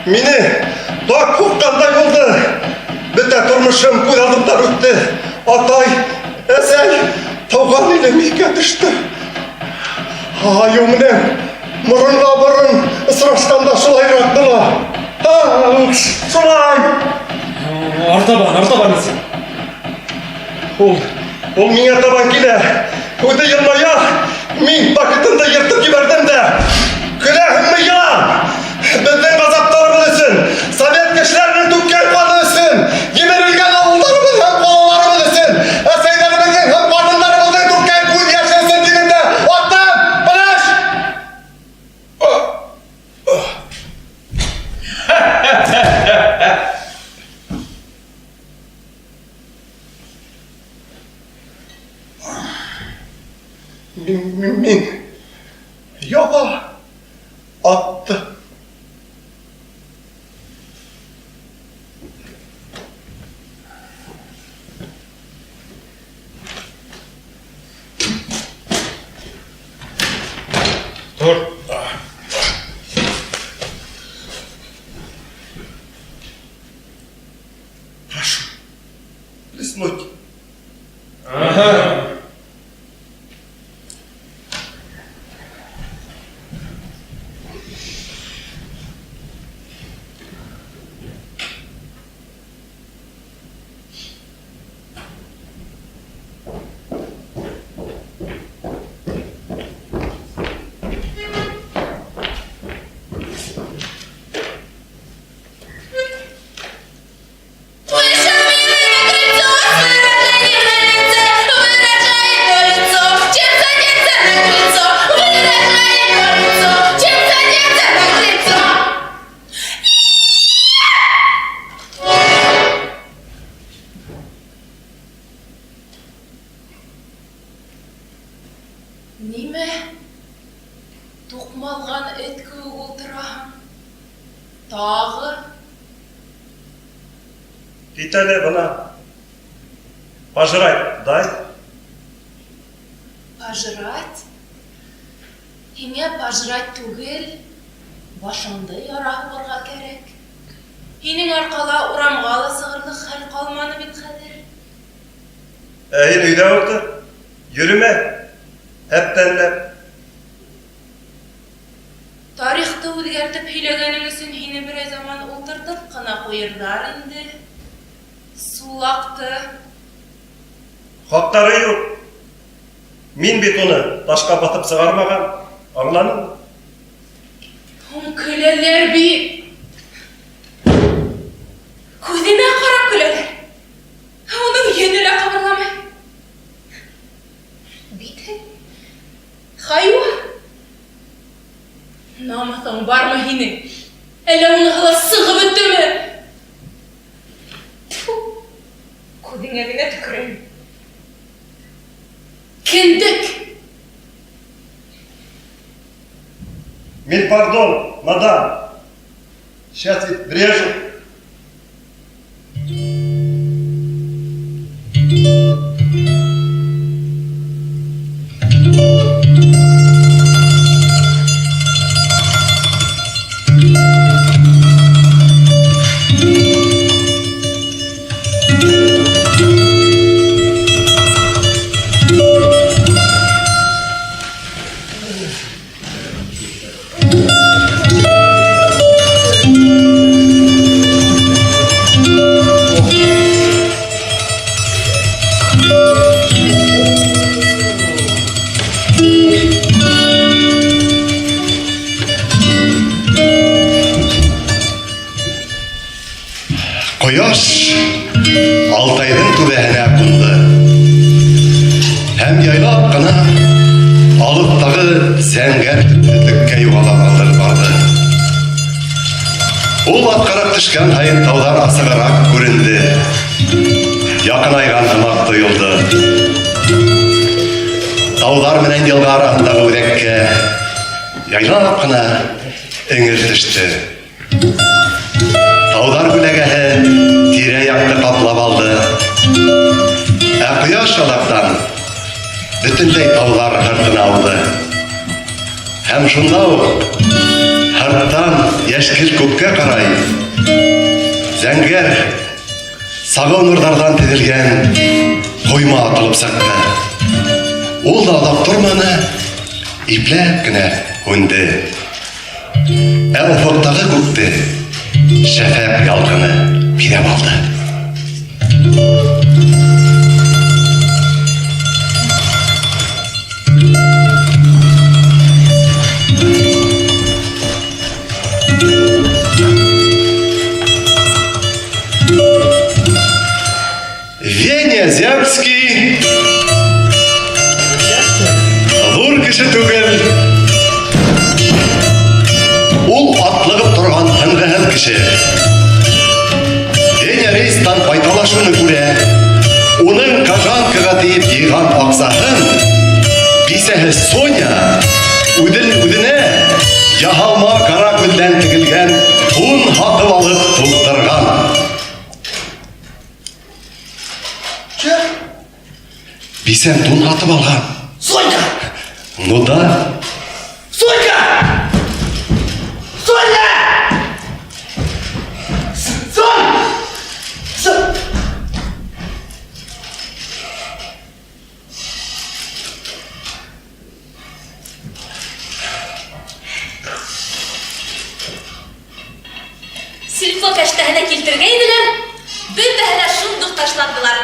Мине ток һуҡҡандай булды. Бөтә тормошом күҙ алдымдан үтте. Атай, әсәй, тыуған илем иҫкә төштө. Айыу менән моронға борон осрашҡанда шулайыраҡ була. Шулай. Артабан, артабан нисек? Ул, ул миңә табан килә. Үҙе йылмая. Мин пакетымды йыртып ебәрҙем дә. Көләһеңме, йылан? Беҙҙең ғазаптарыбыҙ өсөн, совет кешеләренең түккән ҡаны өсөн, емерелгән ауылдарыбыҙ һәм ҡалаларыбыҙ өсөн, әсәйҙәребеҙҙең һәм ҡатындарыбыҙҙың түккән күҙ йәше өсөн тинем дә аттым. Белеш! Мин яға атты. Тор. Прошу, плеснуть. Ага. Выше милое крыльцо, с выражением на лице, выражает то лицо, чем садится на крыльцо, выражает то лицо, чем садится на крыльцо. Нимә? Туҡмалған эт кеүек ултыраһың. Тағы? Кит әле бына. Пожрать дай. Пожрать? Һиңә пожрать түгел, башыңды яра һуғырға кәрәк. Һинең арҡала урамға ла сығырлыҡ хәл ҡалманы бит хәҙер. Ә һин өйҙә ултыр. Йөрөмә. Әптәнләп. Тарихты үҙгәртеп һөйләгәнең өсөн һине берәй заман ултыртып ҡына ҡуйырҙар инде. Сулаҡты. Хаҡтары юҡ. Мин бит уны ташҡа баҫып сығармаған. Аңланыңмы? Һуң көләләр бит. Күҙенә ҡарап көләләр. Ә уның йөнө лә ҡыбырламай. Битһең. Хайуан. Намыҫың бармы һинең? Әллә уныһы ла сығып бөттөмө? Тфу! Күҙеңә генә төкөрәм. Кендек! Мин пардон, мадам. Сейчас ведь врежу. яйлап кына алыптагы зәңгәр төпсезлеккә югала алдырып барды. Ул аткарак төшкән һаен таулар асыграк күренде. Якынайган һымак тоелды. Таулар менән елга арасындагы үҙәккә яйлап кына эңер төште. Тауҙар күләгәһе тирә-яҡты ҡаплап алды. Ә ҡояш аҙаҡтан бөтөнләй тауҙар һыртына ауҙы. Һәм шунда уҡ һырттан йәшкел күккә ҡарай зәңгәр сағыу нурҙарҙан теҙелгән ҡойма атылып сыҡты. Ул да оҙаҡ торманы, ипләп кенә һүнде. Ә офоҡтағы күкте шәфәҡ ялҡыны биҙәп алды. Веня Зябский ҙур кеше түгел. Ул атлығып торған тынғыһыҙ кеше. Веня рейстан ҡайталашыуны күрә. Уның кожанкаға тиеп йыйған аҡсаһын бисәһе Соня үҙен үҙенә яһалма каракүлдән тегелгән тун һатып алып тултырған. Че? Бисәм тун һатып алған. Сонька! Ну да. Сонька! Соня! Сон! Сон! Сельпо кәштәһенә килтергәйнеләр, бөтәһе лә шундук ташландылар.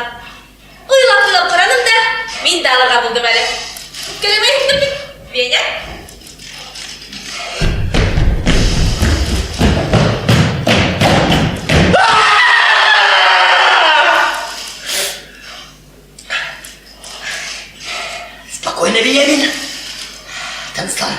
Уйлап-уйлап ҡараным да, мин дә алырға булдым әле. Үпкәләмәйһеңдер бит, Веня? Спокойно, Вениамин. Тыныслан.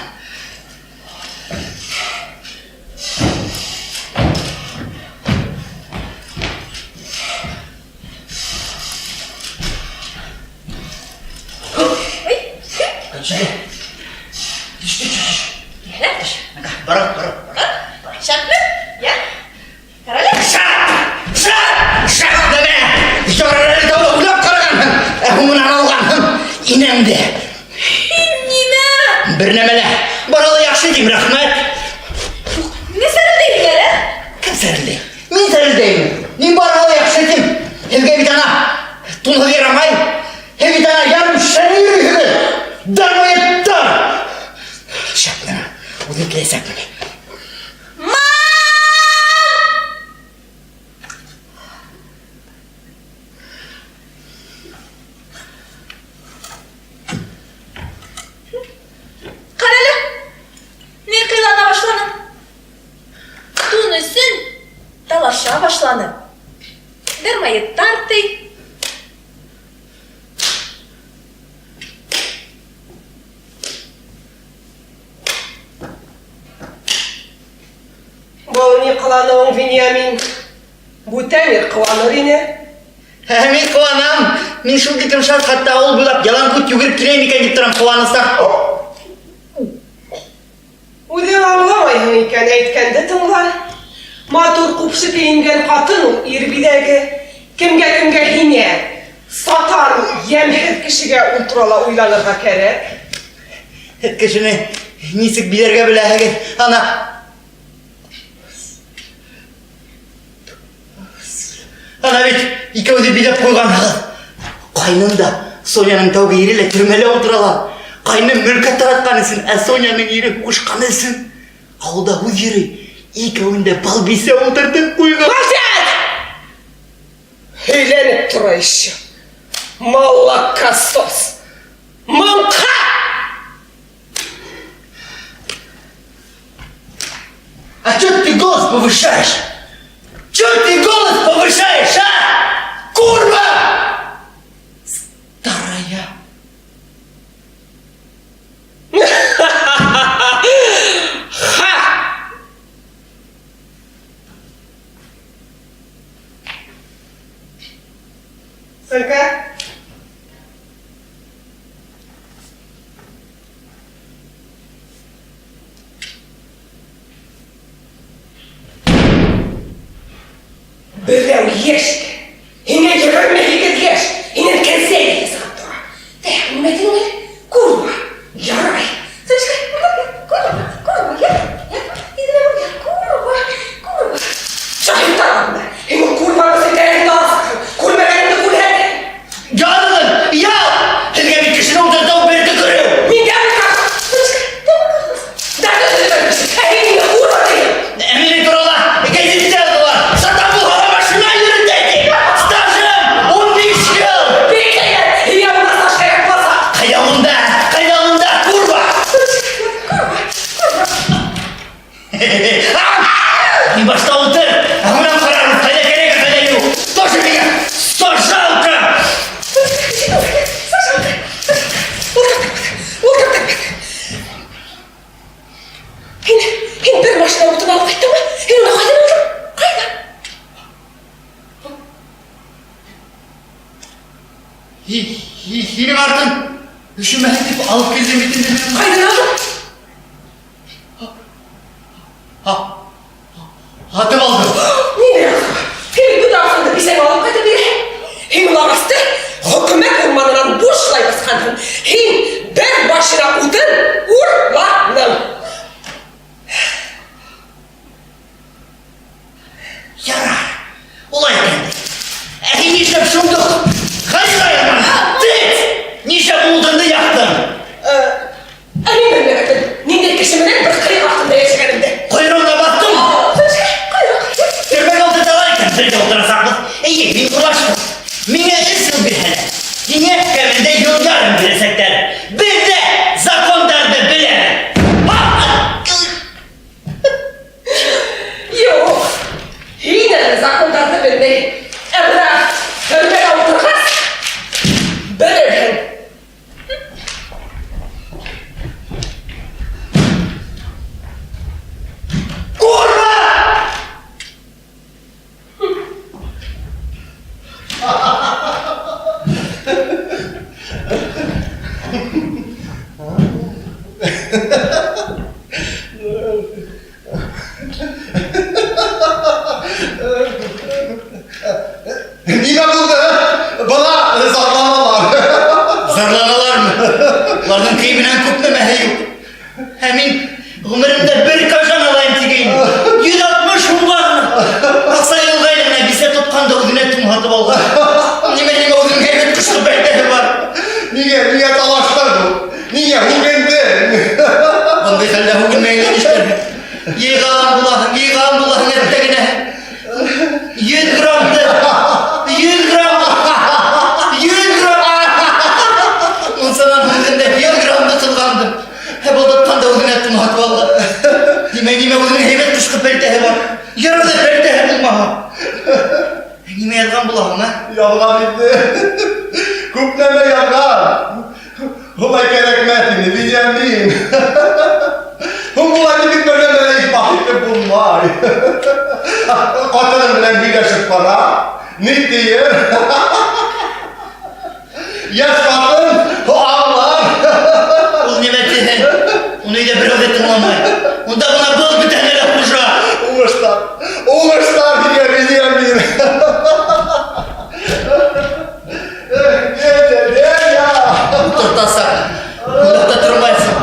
Бара, бара. Шәпме? Йә? Ҡара әле. Шәп! Шәп! Шәп нәмә! Ярар әле дә уйлап ҡарағанһың, ә һуңынан алғанһың. Инәңде. Нимә? Бер нәмә лә. Бара ла яҡшы тим, рәхмәт. Ниңә сәрелдәйһең әле? Кем сәрелдәй? Мин сәрелдәймен. Мин бара ла яҡшы тим. Һеҙгә бит ана тунһыҙ ярамай. Һеҙ бит ана ярым шәле йөрөйһөгөҙ. Дармоедтар! Шәп нәмә. Үҙем киләсәкмен. Ҡара әле. Ни ҡыйлана башланың? Тун өсөн талаша башланы. Дармоедтар ти. Был ни ҡыланыуың, Вениамин? Бүтән ир ҡыуаныр ине. Ә, мин ҡыуанам. Мин шул тиклем шат, хатта ауыл буйлап ялан күт йүгереп киләм икән тип торам ҡыуаныстан. Үҙең аңламайһың икән, әйткәнде тыңла. Матур ҡупшы кейенгән ҡатын ул ир биҙәге. Кемгә-кемгә һиңә, сатан, йәмһеҙ кешегә ул турала уйланырға кәрәк. Һеҙ кешене нисек биҙәргә беләһегеҙ, ана. Ана бит икәүҙе биҙәп ҡуйғанһығыҙ. Ҡайным да Соняның тәүге ире лә төрмәлә ултыралар. Ҡайным мөлкәт таратҡан өсөн, ә Соняның ире һуғышҡан өсөн. Ауылда һүҙ йөрөй. Икәүен дә балбисә ултыртып ҡуйған. Молчать! Һөйләнеп тора еще. Молокосос! Маңҡа! А чё ты голос повышаешь? Чё ты голос повышаешь, а? Курва! Старая. Йәш икән. Һиңә 28 йәш. Һинән кәзә еҫе сығып тора. Тәк, нимә тинең әле? Курва. Ярай. Сәнечкә, курва, курва, я, я, я, курва, курва. Шаһиттар алдында. Һин ул курваны селтәнеңде аласаҡһың. Күрмәгәнеңде күрһәтә. Яҙығыҙ, яҙ! Һеҙгә бит кешене ултыртыу бер төкөрөү. Мин дә ултырам. Сәнечкә, дә ултырам. Ә һин миңә курва тиһең. Ә минең турала гәзиттә яҙҙылар. Сатан булһа ла машина йөрөтә ти. Стажым 15 йыл. Бик һәйбәт. Һиңә унда стаж кәрәк буласаҡ. Ҡайҙа унда? Ҡайҙа унда, курва? Һин башта ултыр, ә һуңынан ҡарарбыҙ, ҡайҙа кәрәк, ҡайҙа юҡ. Тоже миңә сажалка! Һин, һин бер машина утын алып ҡайттыңмы? Һин уны ҡайҙан алдың? Ҡайҙан? Һинең артың өшөмәһен тип алып килдем бит инде мин. Ҡайҙан алдың? Һатып алдым. Ниндәй аҡса? Һин бөтә аҡсаңды бисәңә алып ҡайтып бирәһең. Һин ул ағасты хөкүмәт урманынан бушлай баҫҡанһың. Һин бер машина утын урланың. Ярар, улай икән ди. Ә һин нишләп шундук ғариза яҙманың? Тет! Нишләп ул утынды яҡтың? Ә мин белмәгәнмен, ниндәй кеше менән бер ҡыйыҡ аҫтында йәшәгәнемде. Ҡойроғона баҫтың? Ҡойроҡ. Төрмәгә ултырталар икән, бергә ултырасаҡбыҙ. Эйе, мин урлаштым. Миңә өс йыл бирһәләр, һиңә кәмендә йыл ярым бирәсәктәр. Беҙ ҙә закондарҙы беләбеҙ. Юҡ, һин әле закондарҙы белмәйһең. Ә бына төрмәгә ултырғас, белерһең. Курва! Нимә булды? Бына зарланалар. Зарланалармы? Уларҙың кейеменән күп нәмәһе юҡ. Ә мин ғүмеремдә бер кожан алайым тигәйнем. 160 һумға ғына. Аҡса йылғайны гына бисә тотҡан да үҙенә тун һатып алған. Нимә, нимә үҙенең һәйбәт ҡышҡы пәлтәһе бар. Ниңә, ниңә талаштың ул? Ниңә һүгендең? Бындай хәлдә һүгенмәй нишләрһең? Йыйған булаһың, йыйған булаһың әттәгенә. 100 граммды, 100 грамм, 100 грамм. Мунсанан һүгендә 100 граммды ҡыҙғандым. Ә был тотҡан да үҙенә тун һатып алған. Нимә, нимә үҙенең һәйбәт ҡышҡы пәлтәһе бар. Ярар ҙа пәлтәһе булмаһа. Нимә яҙған булаһың, ә? Яҙған инде. Күп нәмә яҙған. Улай кәрәкмәҫ ине, Вениамин. Һуң улай тип бер нәмә лә иҫбат итеп булмай. Ҡатының менән һөйләшеп ҡара. Ни тиер? Йәш ҡатын аңлар. Ул нимә тиһен? Уны өйҙә берәү ҙә тыңламай. Унда бына был бөтәһенә лә хужа. Уңыштар, уңыштар һиңә, Вениамин. Эх, Веня, Веня! Ултыртасаҡ. Уйлап та тормайһың.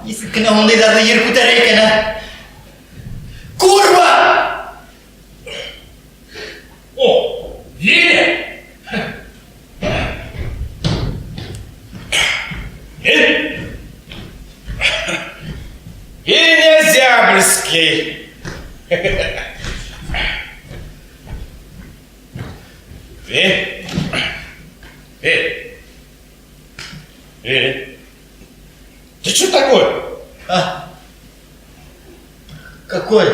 Нисек кенә ундайҙарҙы ер күтәрә икән, ә? Курва! О, Веня! Мин? Веня Зябльский. Ве? Ве? Ве? Ты что такой? А? Какой?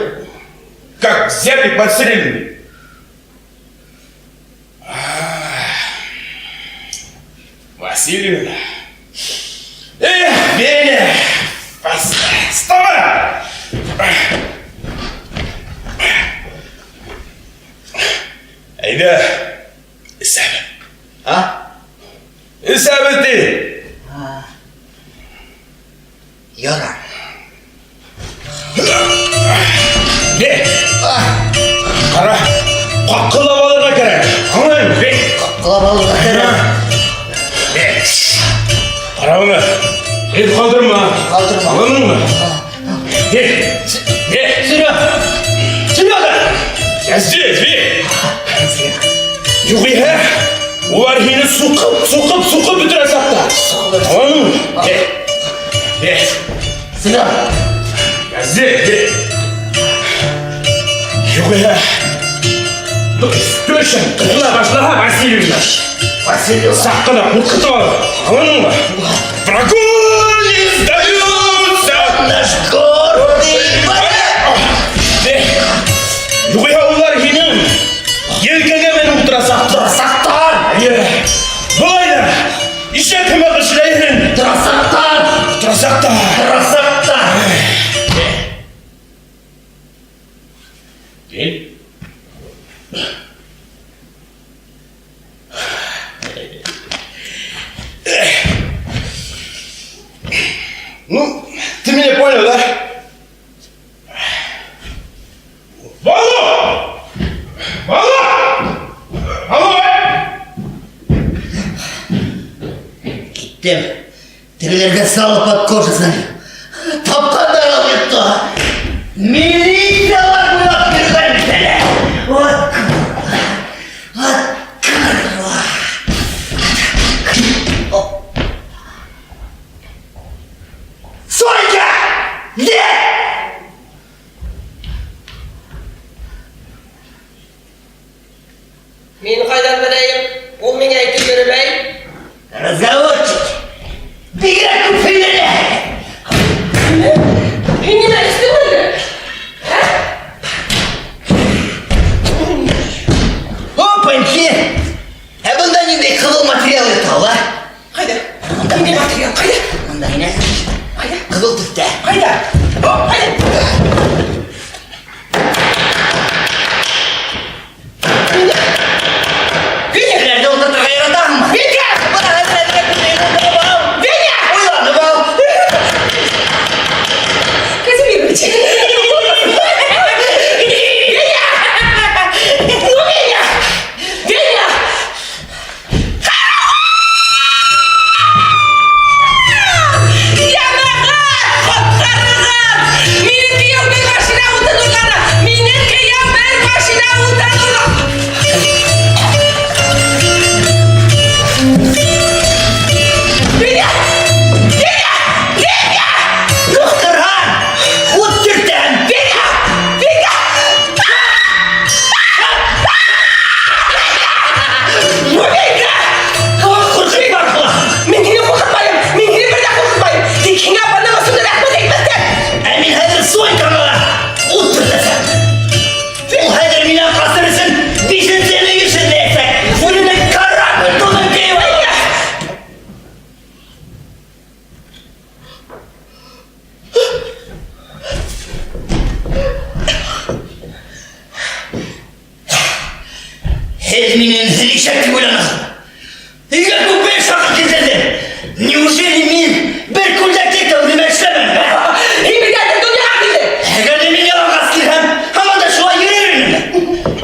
Как зяблик подстреленный. Васильевна. Эх, Веня! Вставай! Әйҙә, эсәбеҙ. А? Эсәбеҙ ти. Ярар. Не? Ҡара, ҡаҡҡылап Главное, эт ҡалдырма. Ҡалдырма. Аңланыңмы? Э, э, Серега! Серега! Я здесь, Вик! Юҡ иһә, улар һине суҡып, суҡып, суҡып бөтөрәсәктәр. Аңланыңмы? Э, э, Серега! я здесь, Вик! Юҡ иһә, тещаң ҡыҫыла башлаһа, Васильевна. Васильевна! Саҡ ҡына ҡурҡытып ал. Аңланыңмы? Врагу не сдаются! Наш гордый варяг! Юҡ иһә улар һинең елкәңә менеп ултырасаҡтар. Торасаҡтар! Эйе. Былай ҙа ишәк һымаҡ эшләйһең. Торасаҡтар! Торасаҡтар. Торасаҡтар! Вин? Ну, ты меня понял, да? Алло! Алло! Алло! Киттем. Тегеләргә сало под кожу залил. Тапҡандар алып китте. Милициялар буйлап йөрөгән бит әле. Вот курва. Вот курва. О. Сонька! Где? Мин ҡайҙан беләйем? Ул миңә әйтеп йөрөмәй. Разговорчик. Бигерәк күп һөйләнә. Һин нимә эстең әллә? Ә? Опаньки! Ә бында ниндәй ҡыҙыл материал ята, а? Ҡайҙа? Ниндәй материал? Ҡайҙа? Мында инә. Ҡайҙа? Ҡыҙыл төҫтә. Ҡайҙа? О, ҡайҙа? Веня! Веня! Кешеләрҙе ултыртырға яратаһыңмы? Веня! Бына хәҙер әҙерәк уйланып ал. Веня! Уйланып ал. Казимирович! Веня! Ну, Веня! Веня! Йәмәғәт, ҡотҡарығыҙ! Минең кейәү бер машина утын урланы! Минең кейәү бер машина утын урланы! Веня! Веня! Веня! Ҡысҡырһаң, ут төртәм. Веня! Веня! Веня! Ҡурҡытма ҡолағым. Мин һине ҡурҡытмайым! Мин һине бер ҙә ҡурҡытмайым! Тик һиңә бының өсөн рәхмәт әйтмәҫтән! Ә мин хәҙер Соньканы ла ут төртәсәк. Ул хәҙер минән ҡасыр өсөн бишенсе мөйөш эҙләйәсәк. Үҙенең корабль тунын кейеп алып. Һеҙ мине ишәк тип уйланаһығыҙ. Өйгә күпме эш хаҡы килтерҙем. Неужели мин бер күлдәкте тәүҙемә эшләмәнем, ә? Һин бит әле донъяға килдең! Әгәр ҙә мин яланғас килһәм, һаман да шулай йөрөр инем.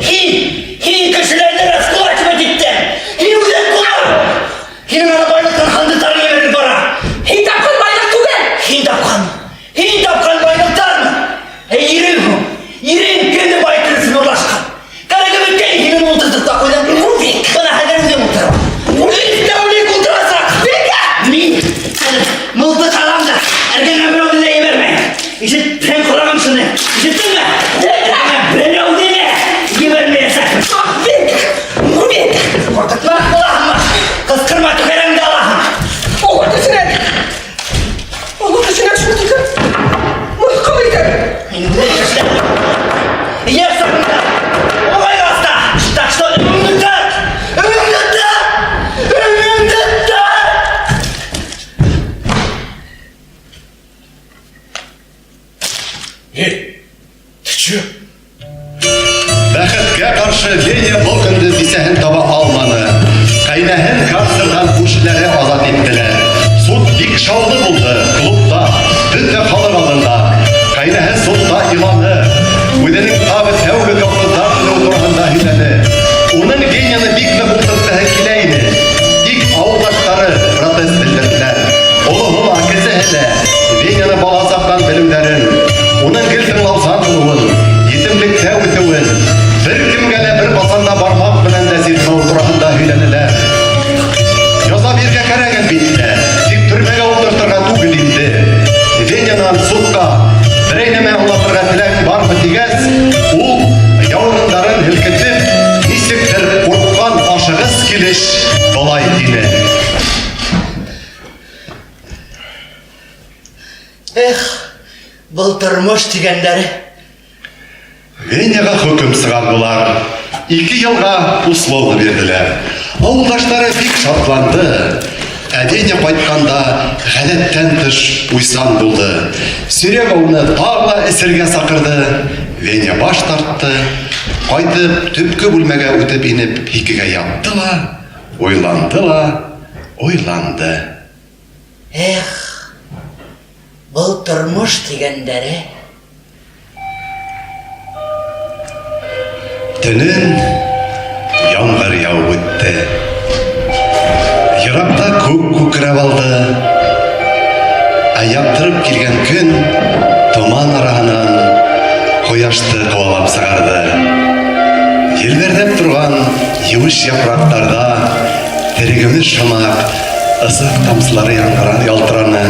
Һин кешеләрҙе раскулачивать иттең. Һин үҙең кулак. Һинең ана байлыҡтан һандыҡтарың емерелеп бара. Һин тапҡан байлыҡ түгел! Һин тапҡан байлыҡтармы? Эй, ирең һуң? Ирең кемде байытыр өсөн урлашҡан? Кәрәге бөткән һинең ултыртып та ҡуйҙым. Бына хәҙер үҙең ултыр. Өс тәүлек ултырасаҡ. Мин хәҙер мылтыҡ алам да, эргәңә берәүҙе лә ебәрмәйем. Ишеттең ҡолағым шуны. Ишеттеңме? Эргәңә берәүҙе лә ебәрмәйәсәкмен. Веня! Ҡурҡытма ҡолағымды. Ҡысҡырма түгәрәңде алаһың. Улар төҫөнән! Улар төҫөнән шул тиклем мыҫҡыл итә! Мин үҙем эшләп. Эйәр сағында, оңайға аҫта. Так что өнөңдө тарт! Өнөңдө тарт! Өнөңдө тарт! Эй, ты чё? Бәхеткә ҡаршы Веня был көндө бисәһен таба алманы. Ҡәйнәһен карцерҙан күршеләре азат иттеләр. Суд бик шаулы булды клубта, бөтә халыҡ алдында. Ҡәйнәһе судта иланы. Үҙенең тағы тәүге колхоздан менеү тураһында һөйләне. Уның Веняны бик ныҡ ултыртҡыһы килә ине. Тик ауылдаштары протест белдерҙеләр. Был тормош тигәндәре. Веняға хөкөм сығарҙылар. 2 йылға условно бирҙеләр. Ауылдаштары бик шатланды. Ә Веня ҡайтҡанда ғәҙәттән тыш уйсан булды. Серега уны тағы ла эсергә саҡырҙы. Веня баш тартты. Ҡайтып, төпкө бүлмәгә үтеп инеп, һикегә ятты ла, уйланды ла, уйланды. Эх, был тормош тигәндәре. Төнөн ямғыр яуып үтте. Йыраҡта күк күкрәп алды. Ә яҡтырып килгән көн томан араһынан ҡояшты ҡыуалап сығарҙы. Елберҙәп торған еүеш япраҡтарҙа терегемеш һымаҡ ысыҡ тамсылары ялтыраны.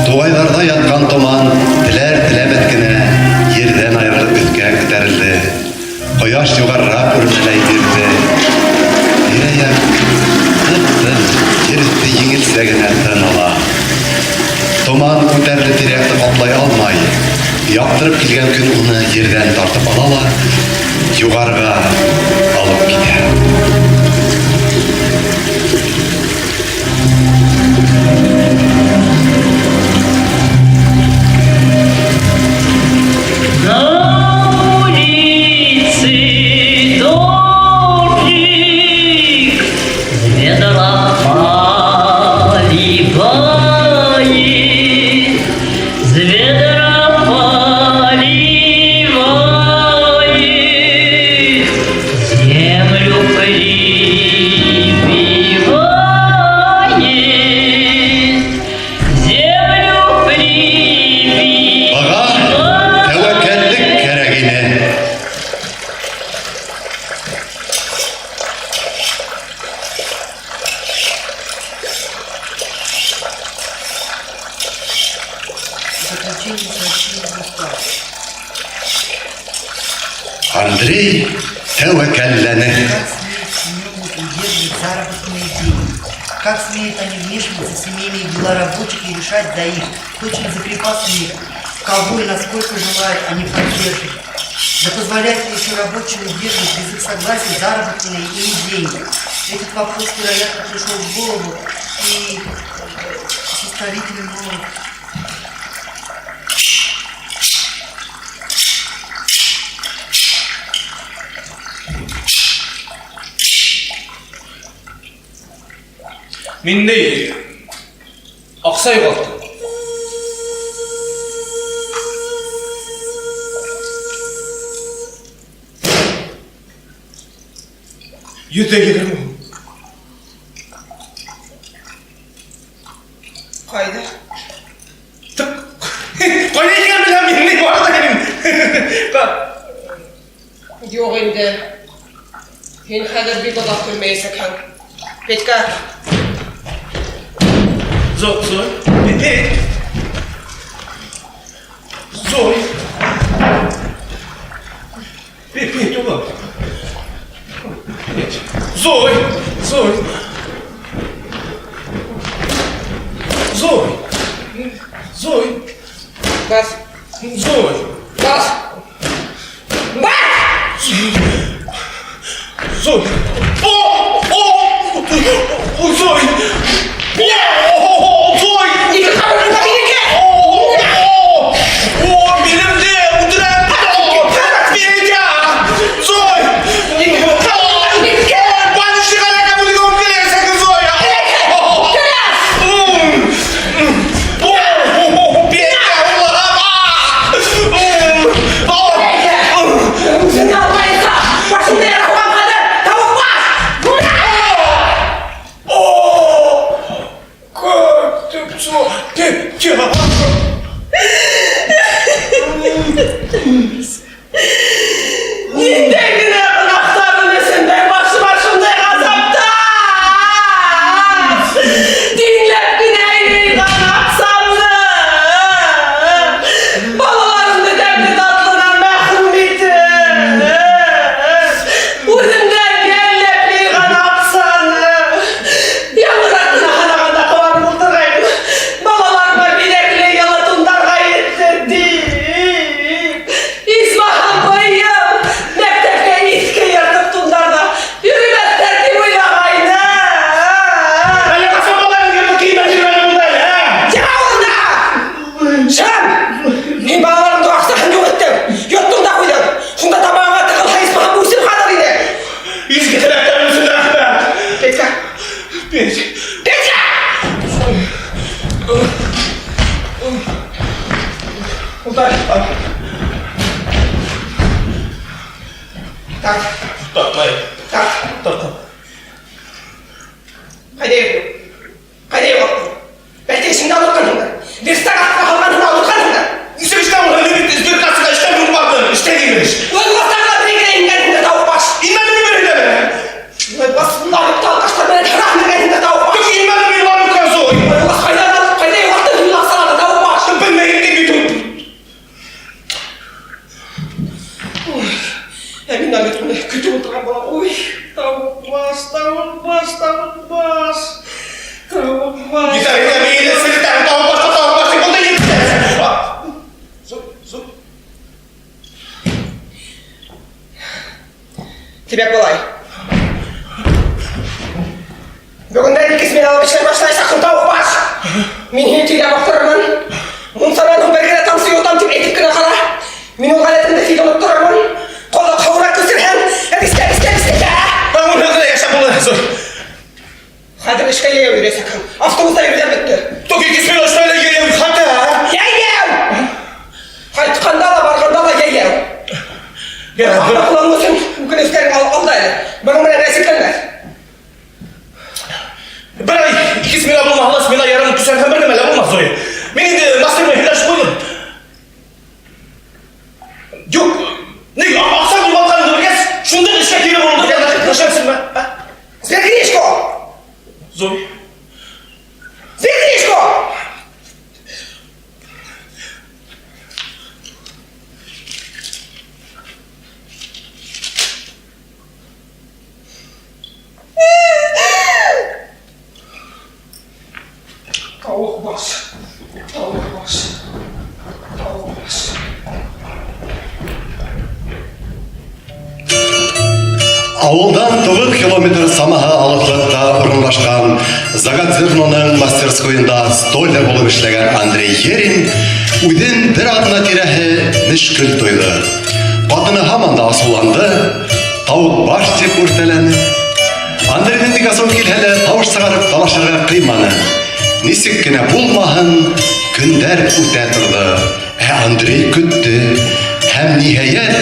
Туғайҙарҙа ятҡан томан теләр-теләмәҫ кенә ерҙән айырылып өҫкә күтәрелде. Ҡояш юғарыраҡ үрмәләй бирҙе. Тирә-яҡ тып-тын, ер өҫтө еңелсә генә тын ала. Томан күтәрелеп тирә-яҡты ҡаплай алмай. Яҡтырып килгән көн уны ерҙән тартып ала ла юғарыға алып китә. На улице дождик из ведра поливает, из ведра поливает, землю прибивает, землю прибивает. Быға тәүәккәллек кәрәк ине. Заключение сообщили в устав. Андрей тәүәккәлләне. Как смеют чиновники удерживать заработные деньги? Как смеют они вмешиваться в семейные дела рабочих и решать за их, точно за крепостных, кого и насколько желают они поддерживать? Да позволяют ли еще рабочим удерживать без их согласия заработанные ими деньги? Этот вопрос, вероятно, пришел в голову и составителям новых. Мин ни аҡса юғалттым. 120 һум. Ҡайҙа? Ҡайҙа икәнен беләм, мин ни бар ҙа инем. Юҡ инде. Һин хәҙер бик оҙаҡ көлмәйәсәкһең. Петька. Зой, Зой. Петь. Зой. Петь, улым. Петь. Зой, Зой. Зой. Зой. Бас. Зой. Бас. Бас! Зой. О, о, о, Зой. О, Зой. О, о, о, минең дә үтерәм. Петя. Зой. Үҙеңде алмайынса, башыңды яра һуғам хәҙер. Тауыҡ баш! О, как ты всё, Петя! Ниндәй генә гонаһтарым өсөн башыма шундай ғазаптар! Тиңләп кенә йыйған аҡсамды! Балаларымды тәмле татлынан мәхрүм итеп! Үҙемдән йәлләп йыйған аҡсаны! Яңыраҡ ҡына һанағанда ҡыуанып ултырғайным. Балаларыма биҙәкле йылы Петя! Петя! Ултыр. Так. Тартмай. Так. Тартам. Ҡайҙа йөрөйһөң? Ҡайҙа юғалттың? Бәлки эшеңде онотҡанһыңдыр. Верстак аҫтына һалғанһың да онотҡанһыңдыр. Нисек эштә ул? Мин бит сберкассаға эштән юҡ бардым. Эштә имеш. Улай булғас тағы ла бер генә ингәнһеңдер, тауыҡ баш. Инмәнем мин бер һөйләмә. Улай булғас ларыкта алкаштар менән һыра менгәнһеңдер, тауыҡ баш. Юҡ, инмәнем мин ларыкка, Зой. Улай булғас ҡайҙан алып, ҡайҙа юғалттың һин ул аҡсаларҙы, тауыҡ баш? Белмәйем тип бит ул. Ой, ә мин әле бит уны көтөп ултырған булам. Ой, тауыҡ баш, тауыҡ баш, тауыҡ баш. Тауыҡ баш. Етәр, инде мин селтән тауыҡ баш, тауыҡ баш дип булды инде. Зой, Зой. Тимәк, былай. Бөгөндән ике смена алып эшләй башлайсаҡһың, тауыҡ баш. Мин һине тиргә баҫтырырмын. Мунсанан һуң бер генә тамсы йотам тип әйтеп кенә ҡара. Мин ул ғәҙәтемде тиҙ онотторормон. Ҡолаҡ һыуыра күсерһәң, әбискә, әбискә, әбискә. Уны ғына йәшәп була, Зой. Хәҙер эшкә йәйәү йөрөйәсәкһең. Автобуста йөрөүҙән бөттө. Ток ике смена эшләй йәйәү хата. Йәйәү! Ҡайтҡанда ла, барғанда ла йәйәү. Ярар, бер- Аҡланыу өсөн үкенестәрең алда әле. Бының менән рәсетләнмәҫ. Бер ай ике смена булмаһа ла, смена ярым төшәр һәм бер нәмә лә булмаҫ, Зоя. Мин инде мастер менән һөйләшеп ҡуйҙым. Юҡ, ни, аҡса булмағанын белгәс, шунда эшкә кире боролдоҡ. Нишләпсеңме? Ә? Сберкнижку! Зоя. Сберкнижку! Тауыҡ баш, тауыҡ баш, тауыҡ баш. Ауылдан 9 километр самаһы алыҫлыҡта урынлашҡан Заготзерноның мастерскойында столяр булып эшләгән Андрей Ерин үҙен бер аҙна тирәһе мөшкөл тойҙо. Ҡатыны һаман да асыуланды, тауыҡ баш тип үртәләне. Андрейҙың бик асыуы килһә лә, тауыш сығарып талашырға ҡыйманы. Нисек кенә булмаһын, көндәр үтә торҙо. Ә Андрей көттө һәм ниһайәт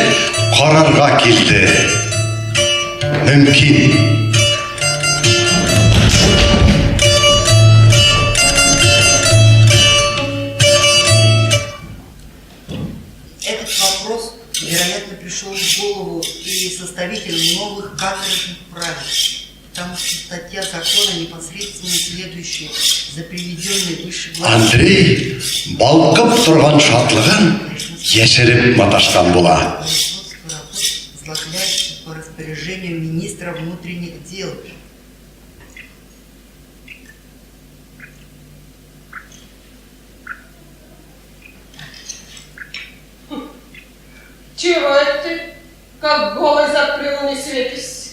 ҡарарға килде. Мөмкин. Этот вопрос, вероятно, пришел в голову и составителю новых каторжных правил, потому что статья закона непосредственно следующая за приведенной выше главой. Андрей балҡып торған шатлығын йәшереп маташҡан була. Производство работ возлагается по распоряжению министра внутренних дел. Чего это ты, как голый зад при луне светишься?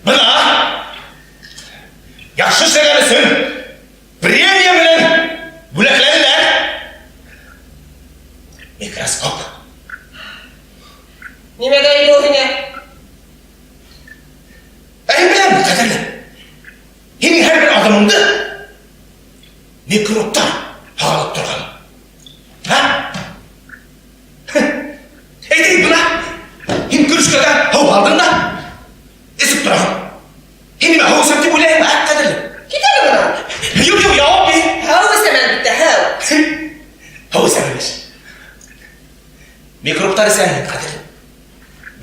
Бына! Яҡшы эшләгән өсөн премия менән бүләкләнеләр. Микроскоп. Нимәгә инде ул һиңә? Ә һин беләме, ҡәҙерлем? Һинең һәр бер аҙымыңды микробтар һағалап торған. Һа? Әйтәйек бына, һин көрөшкәгә һыу һалдың да, эсеп тораһың. Һин нимә, һыу эсәм тип уйлайһыңмы, ә, ҡәҙерлем? Кит әле бынан. Юҡ, юҡ, яуап бир. Һыу эсәм, әлбиттә, һыу. Һыу эсәм имеш. Микробтар эсәһең, ҡәҙерлем.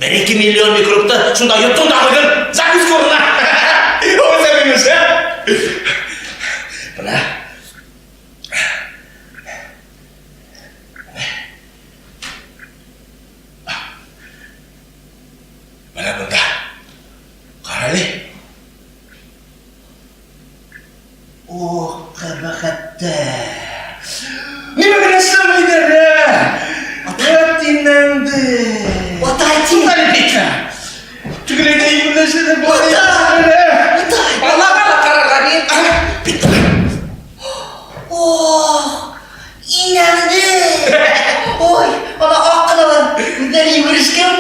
Бер-ике миллион микробты шунда йоттоң да ҡуйҙың, закуска урынына. Һыу эсәм имеш, ә? Бына. Бына бында. Ҡара әле. Ох, ҡәбәхәттәр. Нимә генә эшләмәйҙәр, ә? Әт инәңде. Атай, Туҡта әле, Петя. Тегеләй ҙә имгәнләшә, былай ҙа имгәнләшә. Атай. Балаға ла ҡарарға бир. Ох, инәңде. Ой, ана аҡ ҡыналар, үҙҙәре йүгерешкән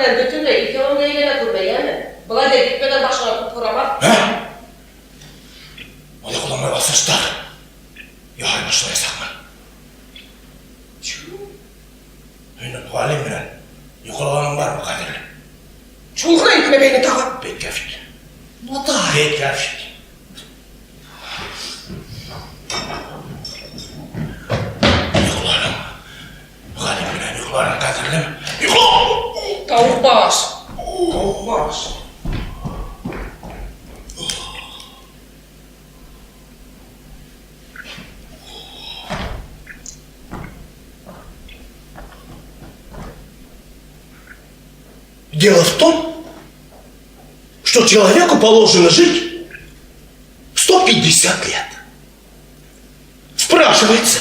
менән бөтөнләй икәүеңә әйләнә күрмә, йәме? Былай да китмәгән башыңа күп һорамаҫ. Аяҡламай басыштар. Яһай башлаясаҡмын. Һинең Ғалим менән йоҡлағаның бармы, ҡәҙерлем? Шул ғына әйтмә мине тағы. Петька фит. Атай! Петька фит. Йоҡланың. Ғалим менән йоҡланың, ҡәҙерлем. Йоҡла! Тауыҡ баш. Тауыҡ баш. Дело в том, что человеку положено жить 150 лет. Спрашивается,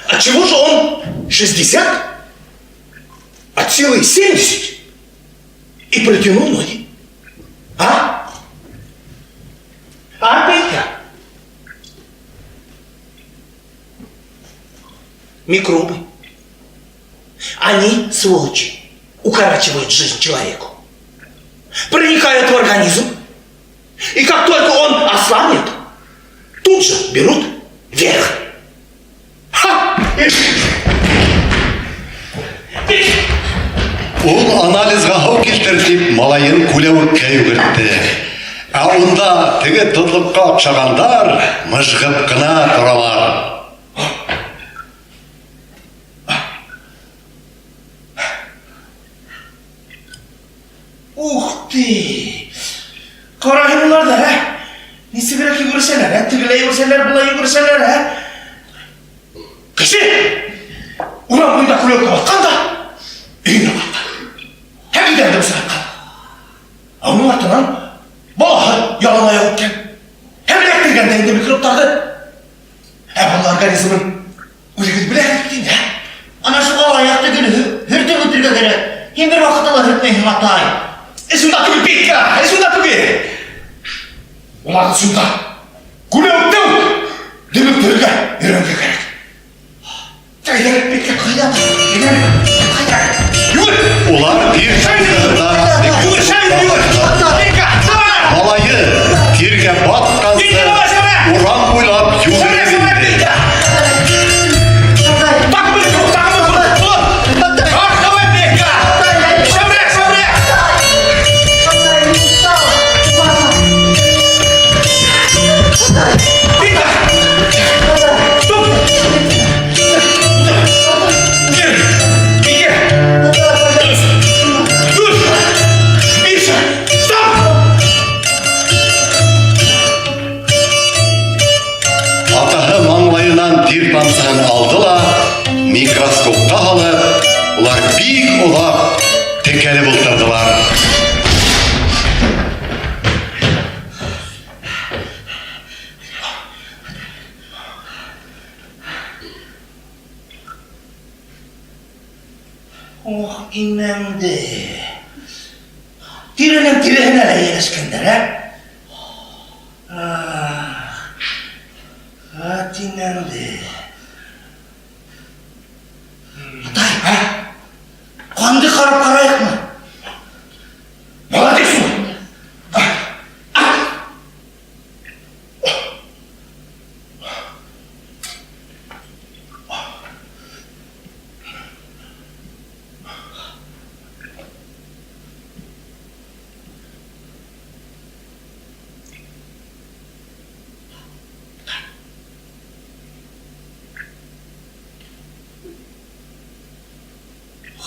а чего же он 60, от силы 70 и протянул ноги? А? А, Петя? Микробы. Они, сволочи, укорачивают жизнь человеку. Проникают в организм. И как только он ослабнет, тут же берут верх. Ха! Ул анализға һыу килтер тип малайын күләүеккә йүгертте. Ә унда теге тоҙлоҡҡа оҡшағандар мыжғып ҡына торалар. Ух ты! Ҡара һин уларҙы, ә? Нисегерәк йүгерешәләр, ә? Тегеләй йүгерешәләр, былай йүгерешәләр, ә? Кеше урам буйында күләүеккә батҡан да өйөнә ҡайтҡан. Һәм иҙәнде бысратҡан. Ә уның артынан балаһы ялан аяҡ үткән. Һәм эләктергән дә инде микробтарҙы. Ә бала организмын үҙегеҙ беләһегеҙ бит инде, ә? Ана шуға аяҡты гел һөртөп үтергә кәрәк. Һин бер ваҡытта ла һөртмәйһең, атай. Эш унда түгел, Петька, эш унда түгел. Уларҙы шунда күләүектә үк дөмөктөрөргә өйрәнергә кәрәк. Әйҙә, Петька, ҡайҙа? Әйҙә, ҡайҙа? Йүгер! Улар тир тамсыһында Йүгер, шәй, йүгер! Петька, давай! Малайы тиргә батҡансы урам буйлап йүгереп инде. Атаһы маңлайынан тир тамсыһын алды ла микроскопҡа һалып, улар бик оҙаҡ текәлеп ултырҙылар. Ох, инәңде. Тиренең тиреһенә лә эйәләшкәндәр, ә? Ах, ат инәңде. Атай, ҡанды ҡарап ҡарайыҡмы? Молодец!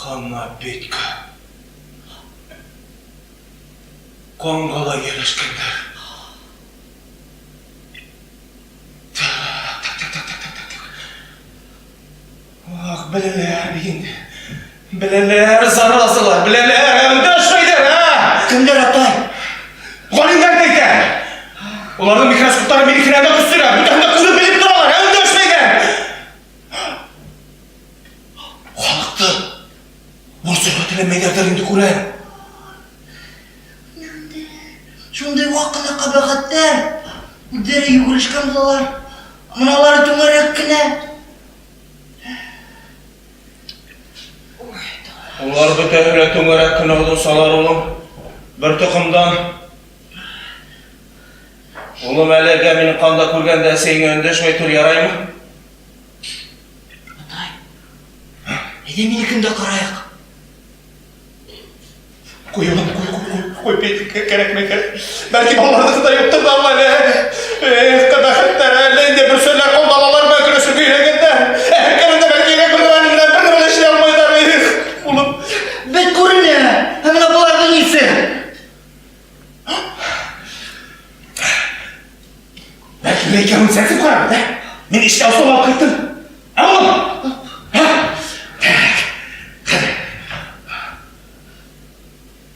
Хана, Петька. Ҡанға ла эйәләшкәндәр. Так, так, так, так, так, так, так. Ах, беләләр инде. Беләләр, заразалар, беләләр, өндәшмәйҙәр, ә? Кемдәр, атай? Ғалимдар ҙа әйтә. Уларҙың микроскоптары минекенән дә көслөрәк, бөтәһен дә күреп белеп торалар, ә өндәшмәйҙәр. Халыҡты борсорға теләмәйҙәрҙер инде, күрәм. Шундай ваҡ ҡына ҡәбәхәттәр. Үҙҙәре йүгерешкән булалар. Мыналары түңәрәк кенә. Улар бөтәһе лә түңәрәк кенә оҙонсалар, улым. Бер тоҡомдан. Улым, әлегә мине ҡанда күргәндә әсәйеңә өндәшмәй тор, яраймы? Әйҙә минекен дә ҡарайыҡ. Ҡуй, улым, ҡуй, ҡуй, ҡуй, ҡуй, Петя, кәрәкмәй, кәрәк. Бәлки балаларҙыҡы да юҡтыр ҙа әле. Эх, ҡәбәхәттәр, әллә инде бөрсәләр ҡулланалар ма көрәшергә өйрәнгәндә. Әһәккәрендә бәлки бер нәмә менән бер нәмә лә эшләй алмайҙар. Эх, улым. Бет күренә. Ә менә боларҙың нисе? Бәлки бер икәүен сәнсеп ҡарарбыҙ, ә? Мин эштә ослап алып ҡайттым. Ә, улым? Һә? Так. Хәҙер.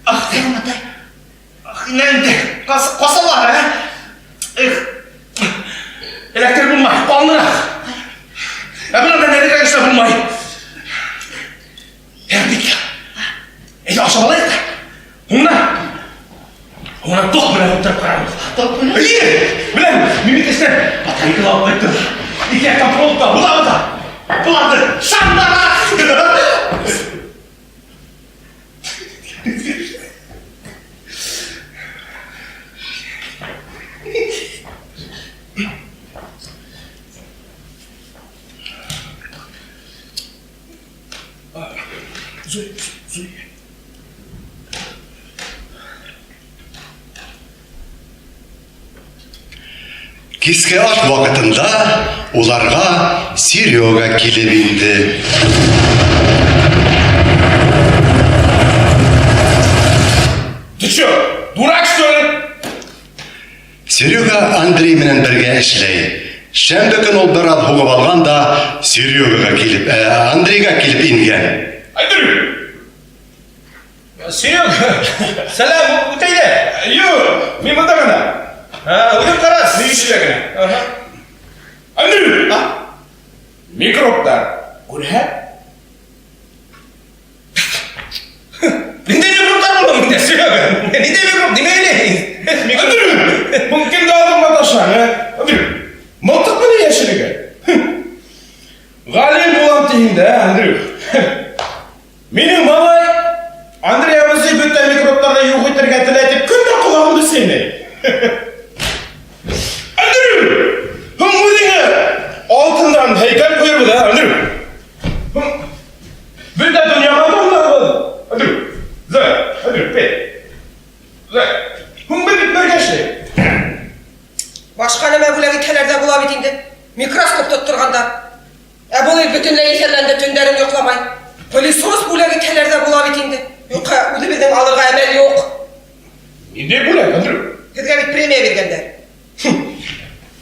Ах, Сәлам, атай. Ах, инәңде. Ҡасалар, ә? Эх. Эләктереп булмай, ҡалыныраҡ. Ә бынан да нәҙегерәк эшләп булмай. Ә, Петька. Әйҙә ашап алайыҡ та. Һуңынан. Һуңынан тоҡ менән ултырып ҡарарбыҙ. Тоҡ менән? Эйе, беләм, мин бит эштән батарейка ла алып ҡайттым. Ике яҡтан провод та һуҙабыҙ ҙа. Быларҙы шандара! Зоя, Зоя. Киске аш вакытында уларга Серега килеп инде. Ты чё, дурак, что ли? Серега Андрей менән бергә эшләй. Шәмбе көн ул бераз һугып алган да Серегага килеп, ә, Андрейга килеп ингән. Андрей! Серега, сәлам, үтәйҙә. Юҡ, мин бында ғына. Үҙең ҡара. Мин эшендә генә. Андрей! Микробтар күрһә? Ниндәй микробтар була миндә, Серега? Ниндәй микроб? Нимә һөйләйһең? Андрей! Был кемде алдың маташаң, ә? Андрей, мылтыҡ менән йәшерергә? Ғалим булам тиһең дә, Андрей. Минең малай Андрей абзый бөтә микробтарҙы юҡ итергә теләй тип көн дә ҡолағымды сәйнәй. Андрей! Һуң үҙеңә алтындан һәйкәл ҡуйырбыҙ, ә, Андрей? Һуң бөтә донъяға данларбыҙ. Андрей, Зоя, Андрей, Петь. Зоя, һуң беҙ бит бергә эшләйек. Башҡа нәмә бүләк итһәләр ҙә була бит инде. Микроскоп тотторғандар. Ә был ир бөтөнләй иҫәрләнде, төндәрен йоҡламай. Пылесос бүләк итһәләр ҙә була бит инде. Юҡһа, үҙебеҙҙең алырға әмәл юҡ. Ниндәй бүләк, Андрей? Һеҙгә бит премия биргәндәр.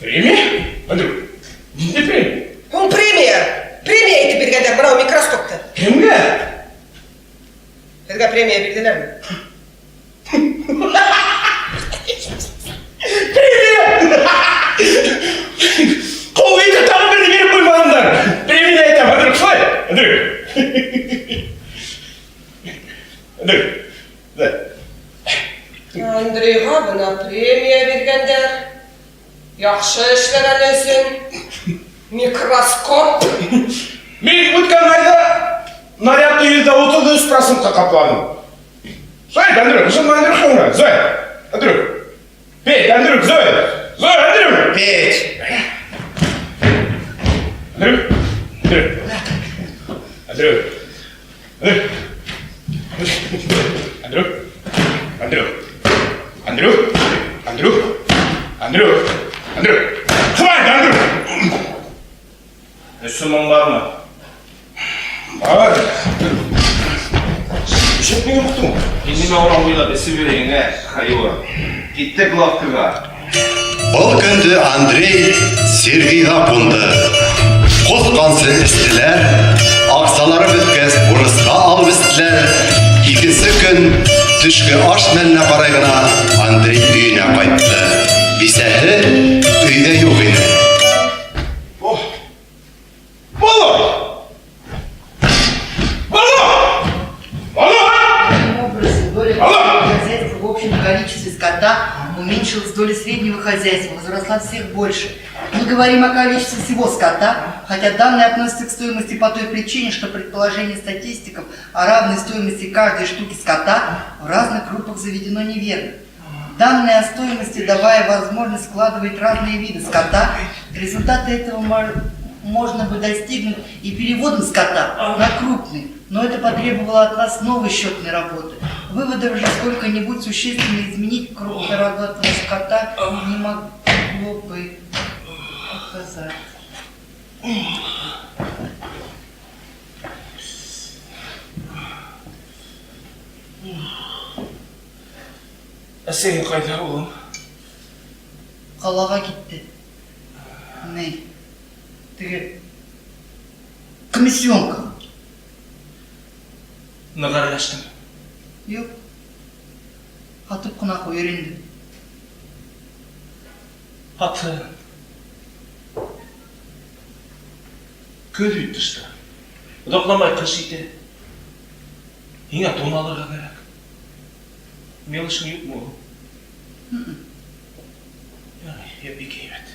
Премия? Андрей, ниндәй премия? Һуң премия. Премия итеп биргәндәр бынау микроскопты. Кемгә? Һеҙгә премия бирҙеләрме? Премия! Ҡул итеп тағы берҙе биреп ҡуймаһындар. Премия әйтәм, Андрей, шулай. Андрей. Андрей. Да. Андрейға бына премия биргәндәр. Яҡшы эшләгәне өсөн. Микроскоп. Мин үткән айҙа нарядты 33%-ҡа ҡапланым. Зоя, Андрей, ышанма Андрюха уңа. Зоя, Андрюх. Петь, Андрюх, Зоя. Зоя, Андрюх. Петь. Андрюх. Андрюх. Андрюх. Андрюх. Андрюх. Андрюх. Андрюх. Андрюх. Андрюх. Андрюх. Хватит, Андрюх. Өс сумың бармы? Бар. Ишәк ниңә һуҡтың? Һин нимә урам буйлап эсеп йөрөйһөң, ә, хайуан? Киттек лавкаға. Был көндө Андрей Сергейға ҡунды. Ҡоҫҡансы эстеләр, аҡсалары бөткәс бурысҡа алып эстеләр. Икенсе көн төшкө аш мәленә ҡарай ғына Андрей өйөнә ҡайтты. Бисәһе өйҙә юҡ ине. Бала! Бала! Бала! Образом, доля хозяйства в общем количестве скота уменьшилась, доля среднего хозяйства возросла всех больше. Мы говорим о количестве всего скота, Хотя данные относятся к стоимости по той причине, что предположение статистиков о равной стоимости каждой штуки скота в разных группах заведено неверно. Данные о стоимости, давая возможность складывать разные виды скота, результаты этого можно бы достигнуть и переводом скота на крупный, но это потребовало от нас новой счетной работы. Выводов же сколько-нибудь существенно изменить крупнорогатого скота не могло бы оказать. Әсәйең ҡайҙа, улым? Ҡалаға китте. Ни, теге комиссионка. Ныҡ әрләштеме? Юҡ. Һатып ҡына ҡуйыр инде. Һатһын. Көҙ бит тышта. Оҙаҡламай ҡыш етә. Һиңә тун алырға кәрәк. Мелочың юҡмы ул? Ярай, я бик һәйбәт.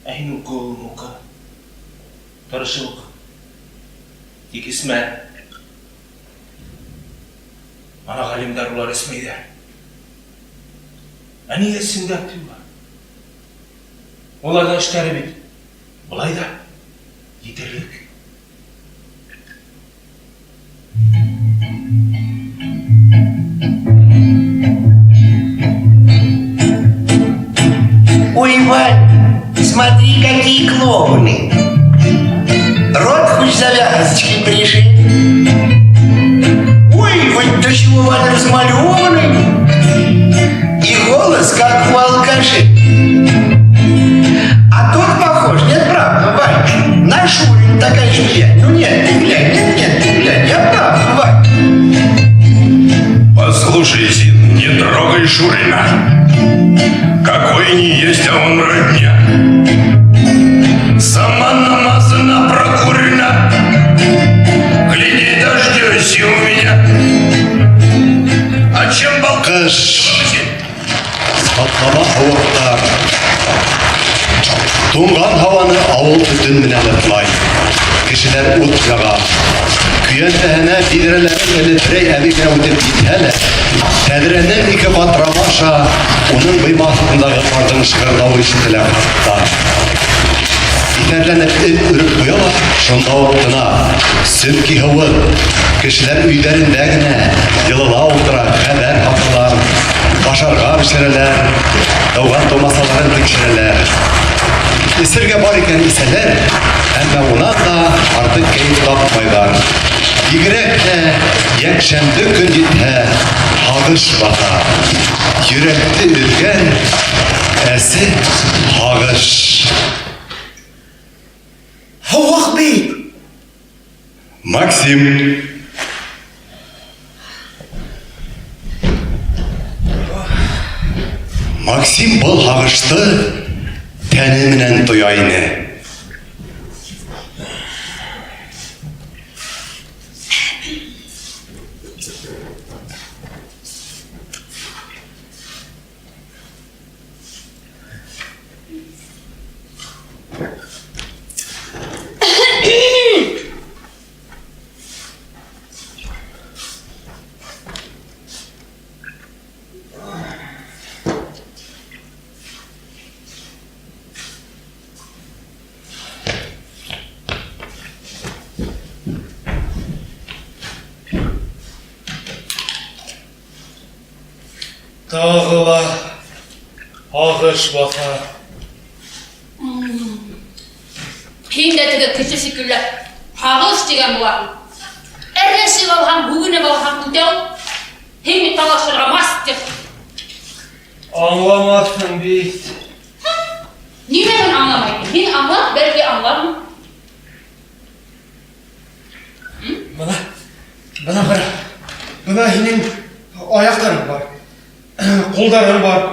Ә һин уҡы, улым, уҡы. Тырышып уҡы. Тик эсмә. Ана ғалимдар улар эсмәйҙәр. Ә нигә эсһендәр ти улар? Уларҙың эштәре бит былай ҙа етерлек. Ой, Вань, смотри, какие клоуны. Рот хоть завязочкой приши. Ой, хоть до чего Ваня размалеванный. И голос, как у алкашей. А тот похож, нет, правда, Вань, на Шурин такая же глянь. Ну нет, ты глянь, нет, нет, ты глянь, я прав, Вань. Послушай, Зин, не трогай Шурина. Какой не есть, а он родня. Сама намазана, прокурена. Гляди, дождешься у меня. А чем болтаешь? Кыш. Сатлама һыуыҡта. Туңған һауаны ауыл төтөн менән ытлай. Кешеләр ут яға. Көйәнтәһенә биҙрәләрен элеп берәй әбей генә үтеп китһә лә, тәҙрәнең ике ҡат рамы аша уның быйма аҫтындағы ҡарҙың шығырҙауы ишетелә хатта. Иҫәрләнеп эт өрөп ҡуя ла, шунда уҡ тына. Сөнки һыуыҡ. Кешеләр өйҙәрендә генә йылыла ултыра, хәбәр һаталар, ашарға бешерәләр, тыуған тумасаларын тикшерәләр. Эсергә бар икән эсәләр, әммә унан да артыҡ кәйеф тапмайҙар. Бигерәк тә йәкшәмбе көн етһә, һағыш баҫа. Йөрәкте өҙгән әсе һағыш. Һыуыҡ бит! Максим. Максим был һағышты тәне менән тоя ине. Тағы ла һағыш баҫа. Һин дә теге кеше шикелле һағыш тигән булаһың. Әрләшеп алһаң, һүгенеп алһаң, үтә ул. Һин бит талашырға мастер. Аңламаҫһың бит. Нимә мин аңламайым? Һин аңлат, бәлки аңлармын. Бына, бына ҡара. Бына һинең аяҡтарың бар. Ҡулдарың бар.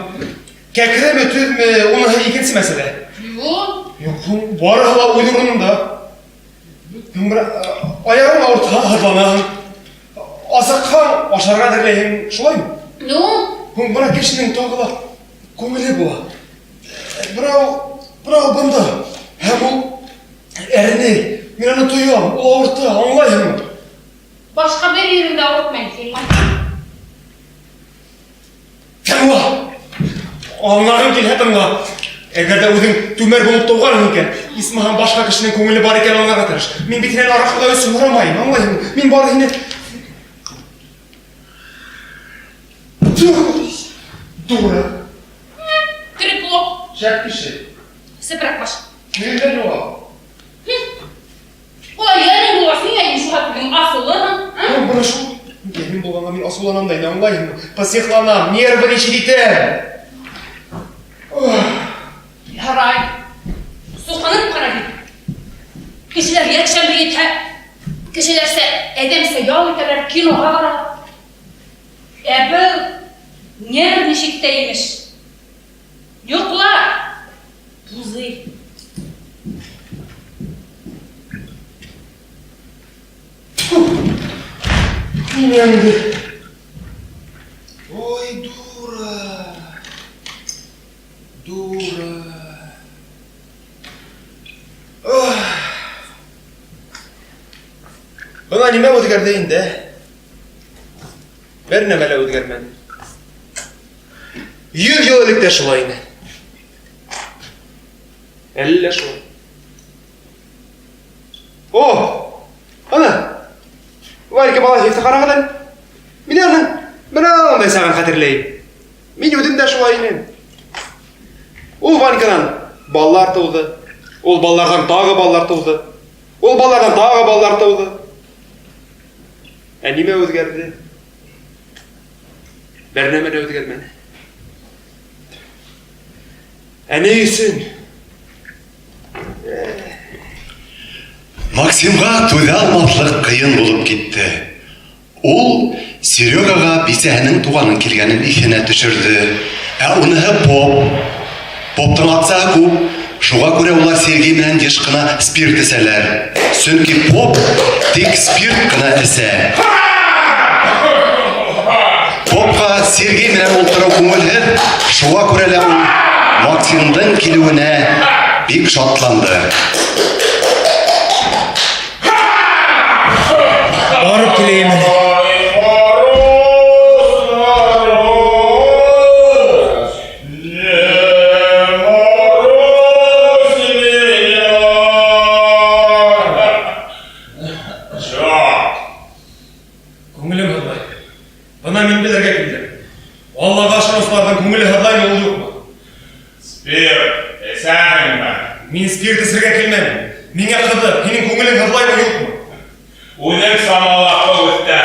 Кәкреме, төҙмө, уныһы икенсе мәсьәлә. Юҡ. Юҡ, барыһы ла үҙ урынында. Бына аяғың ауыртһа, һыҙланаһың. Асыҡһаң, ашарға әҙерләйһең, шулаймы? Ну? Һуң бына кешенең тағы ла күңеле була. Бына ул, бына ул бында. Һәм ул әрней. Мин аны тоям, ул авырта, аңлайһыңмы? Башҡа бер ерең дә ауыртмай, Ғилман. Тыңла! Аңлағың килһә тыңла. Әгәр дә үҙең түмәр булып тыуғанһың икән, исмаһам башҡа кешенең күңеле бар икән аңларға тырыш. Мин бит һинән араҡы өсөн һорамайым, аңлайһыңмы? Мин бары һине Дура. Трепло. Шәп кеше. Сепрәк баш. Нидән югал? Улай йәнең булғас, ниңә инде шуға тиклем асылырһың, а? Ну, бына шул. Йәнем булғанға мин асыуланам да инде, аңлайһыңмы? Психланам, нервничать итәм. Ярай. Суҡынып ҡара бит. Кешеләр йәкшәмбе етһә, кешеләрсә, әҙәмсә ял итәләр, киноға баралар. Ә был нервничать итә имеш. Йоҡла, пузырь. Инәңде. Ой, дура. Дура. Бына нимә үҙгәрҙе инде? Бер нәмә лә үҙгәрмәне. 100 йыл элек тә шулай ине. Әле лә шулай. О, ана, Варька Малахиевты ҡарағыҙ әле. Мин аның бына ундай сағын хәтерләйем. Мин үҙем дә шулай инем. Ул Ваньканан балалар тыуҙы. Ул балаларҙан тағы балалар тыуҙы. Ул балаларҙан тағы балалар тыуҙы. Ә нимә үҙгәрҙе? Бер нәмә лә үҙгәрмәне. Ә ни өсөн? Максимға түҙә алмаҫлыҡ ҡыйын булып китте. Ул Серегаға бисәһенең туғанын килгәнен иҫенә төшөрҙө. Ә уныһы поп. Поптың аҡсаһы күп. Шуға күрә улар Сергей менән йыш ҡына спирт эсәләр. Сөнки поп тик спирт ҡына эсә. Попҡа Сергей менән ултырыу күңелһеҙ, шуға күрә лә ул Максимдың килеүенә бик шатланды. Барып киләйем әле. Күңелем һыҙлай. Бына мин белергә килдем. Аллаға ышаныусыларҙың күңеле һыҙлаймы ул юҡмы? Спирт эсәһеңме? Мин спирт эсергә килмәнем. Миңә ҡыҙыҡ, һинең күңелең һыҙлаймы юҡмы? Үҙең самалап үҫтә.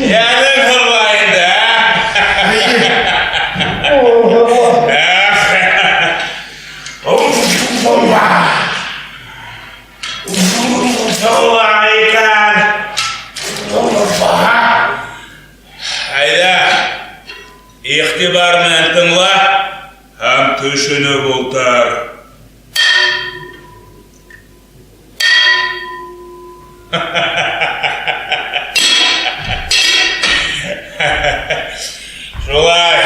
Йәнең һыҙлай инде, ә? Шулай икән. Әйҙә, иғтибар менән тыңла һәм төшөнөп ултыр. Шулай.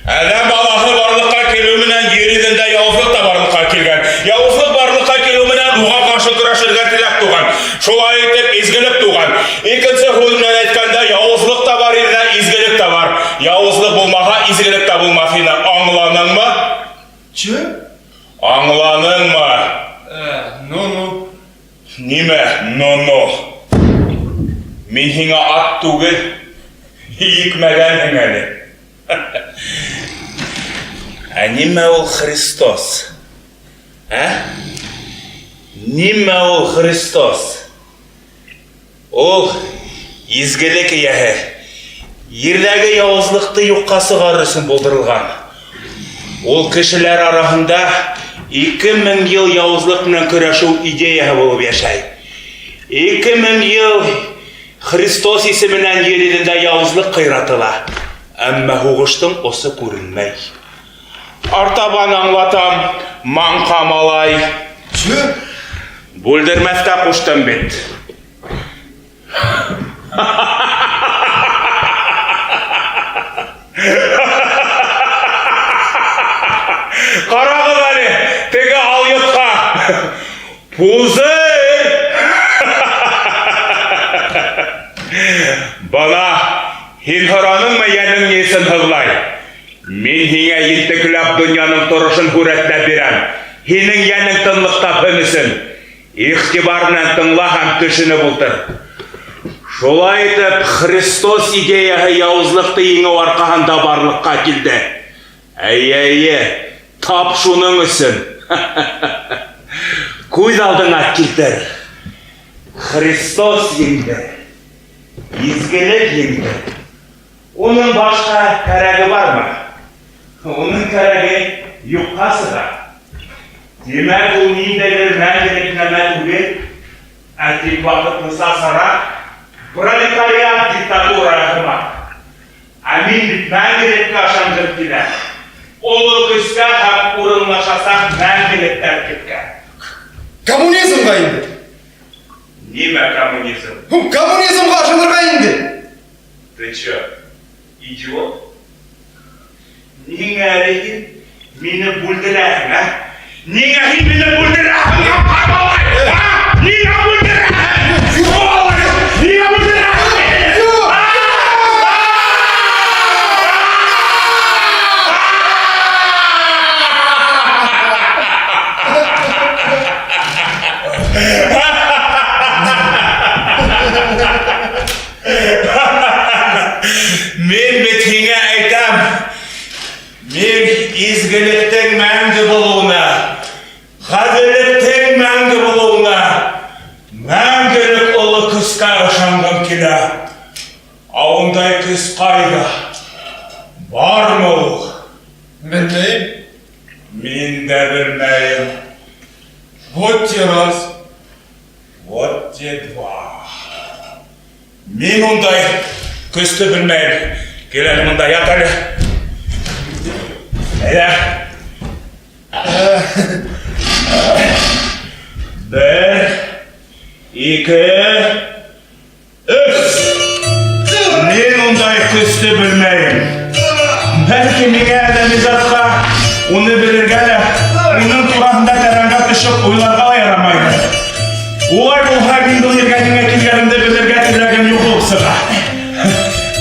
Әҙәм балаһы барлыҡҡа килеү менән ер йөҙөндә яуызлыҡ та барлыҡҡа килгән. Яуызлыҡ барлыҡҡа килеү менән уға ҡаршы көрәшергә теләк тыуған. Шулай итеп, изгелек тыуған. Икенсе һүҙ менән әйткәндә, яуызлыҡ та бар ерҙә, изгелек тә бар. Яуызлыҡ булмаһа, изгелек тә булмаҫ ине. Аңланыңмы? Че? Аңланыңмы? Ну-ну. Нимә? Ну-ну. Мин һиңә ат түгел, екмәгәнһең әле. Ә нимә ул Христос? Ә? Нимә ул Христос? Ул изгелек эйәһе. Ерҙәге яуызлыҡты юҡҡа сығарыр өсөн булдырылған. Ул кешеләр араһында 2000 йыл яуызлыҡ менән көрәшеү идеяһы булып йәшәй. 2000 йыл Христос исеменән ер йөҙөндә яуызлыҡ ҡыйратыла. Әммә һуғыштың осо күренмәй. Артабан аңлатам, маңҡа малай. Че? Бүлдермәҫкә ҡуштым бит. Ҡарағыҙ әле, теге алйотҡа. Пузырь! Бына, һин һораныңмы йәнең ни өсөн һыҙлай? Мин һиңә ентекләп донъяның торошон һүрәтләп бирәм. Һинең йәнең тынлыҡ тапһын өсөн. Иғтибар менән тыңла һәм төшөнөп ултыр. Шулай итеп, Христос идеяһы яуызлыҡты еңеү арҡаһында барлыҡҡа килде. Әйе, әйе, тап шуның өсөн. Күҙ алдыңа килтер. Христос еңде. Изгелек еңде. Уның башҡа кәрәге бармы? Уның кәрәге юҡҡа сыға. Тимәк, ул ниндәйҙер мәңгелек нәмә түгел, ә тик ваҡытлыса сара, пролетариат диктатураһы һымаҡ. Ә мин бит мәңгелеккә ышанғым килә. Оло көскә һәм урынлашасаҡ мәңгелек тәртипкә. Коммунизмға инде. Нимә коммунизм? Коммунизмға ышанырға инде. Ты чё, идиот? Ниңә әле һин мине бүлдерәһең, ә? Ниңә һин мине бүлдерәһең, малай? А? Ниңә бүлдерәһең? Малай, ниңә бүлдерәһең мине? Мин бит һиңә әйтәм, мин изгелектең мәңге булыуына, ғәҙеллектең мәңге булыуына, мәңгелек оло көскә ышанғым килә. Ә ундай көс ҡайҙа? Бармы ул? Белмәйем. Мин дә белмәйем. Вот те раз. Вот те два. Мин ундай көстө белмәйем. Кил әле монда, ят әле. Әйҙә. Бер, ике, өс. Мин ундай көстө белмәйем. Бәлки миңә әҙәмизатҡа уны белергә лә, уның тураһында тәрәнгә төшөп уйларға ла ярамайҙыр. Улай булһа, мин был ергә ниңә килгәнемде белергә теләгем юҡ булып сыға.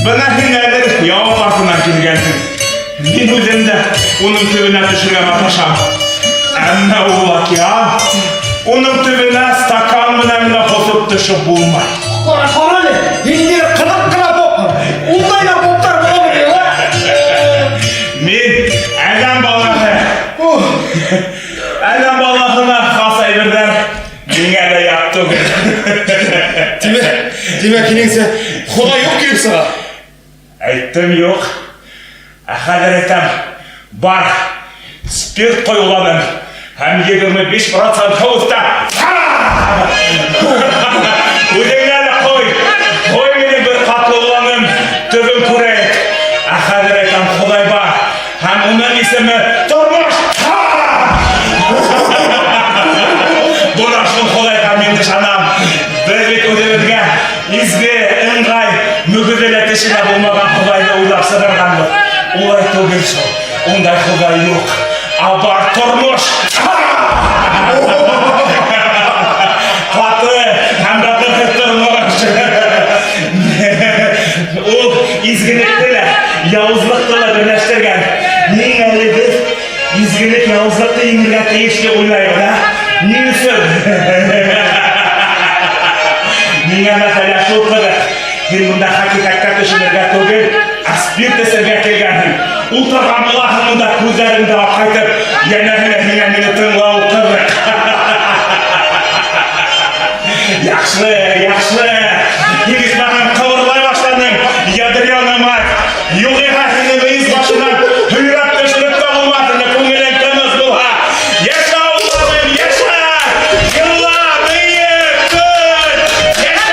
Бына һин әҙер яуап артынан килгәнһең. Мин үҙем дә уның төбөнә төшөргә маташам. Әммә ул океан, уның төбөнә стакан менән генә ҡоҫоп төшөп булмай. Ҡара әле, ниндәйҙер ҡыҙыҡ ҡына поп. Ундай ҙа поптар буламы ни, а? Мин әҙәм балаһы. Әҙәм балаһына хас әйберҙәр миңә лә ят түгел. Тимәк, һинеңсә, Хоҙай юҡ килеп сыға. Әйттем юҡ. Ә хәҙер әйтәм, бар, спирт ҡойоланым һәм 25% өҫтә. Үҙеңә лә ҡуй. Ҡуй минең бер ҡатлы уланым, төбөн күрәйек. Ә хәҙер әйтәм, Хоҙай бар һәм уның исеме тормош. Бына шул Хоҙайға мин ышанам. Беҙ бит үҙебеҙгә изге, ыңғай, мөгөҙө лә теше лә булмаған Хоҙайҙы уйлап сығарғанбыҙ. Улай түгел шул. Ундай Хоҙай юҡ. Ә бар тормош. Ҡаты һәм бәхетһеҙ тормош. Ул изгелекте лә, яуызлыҡты ла берләштергән. Ниңә әле беҙ изгелек яуызлыҡты еңергә тейеш тип уйлайбыҙ, ә? Ни өсөн? Миңә мәсьәлә шул ҡыҙыҡ. Һин бында хәҡиҡәткә төшөнөргә түгел, ә спирт эсергә килгәнһең. Ултырған булаһың бында күҙҙәреңде аҡайтып, йәнәһе лә һиңә мине тыңлау ҡыҙыҡ. Яҡшы, яҡшы. Һин исмаһам ҡыбырлай башланың. Ядрёна мать. Юғиһә һине мейес башынан һөйрәп төшөрөп тә булмаҫ ине, күңелең тыныс булһа. Йәшә, улым, йәшә! Йыла, бейе, көл! Йәшә!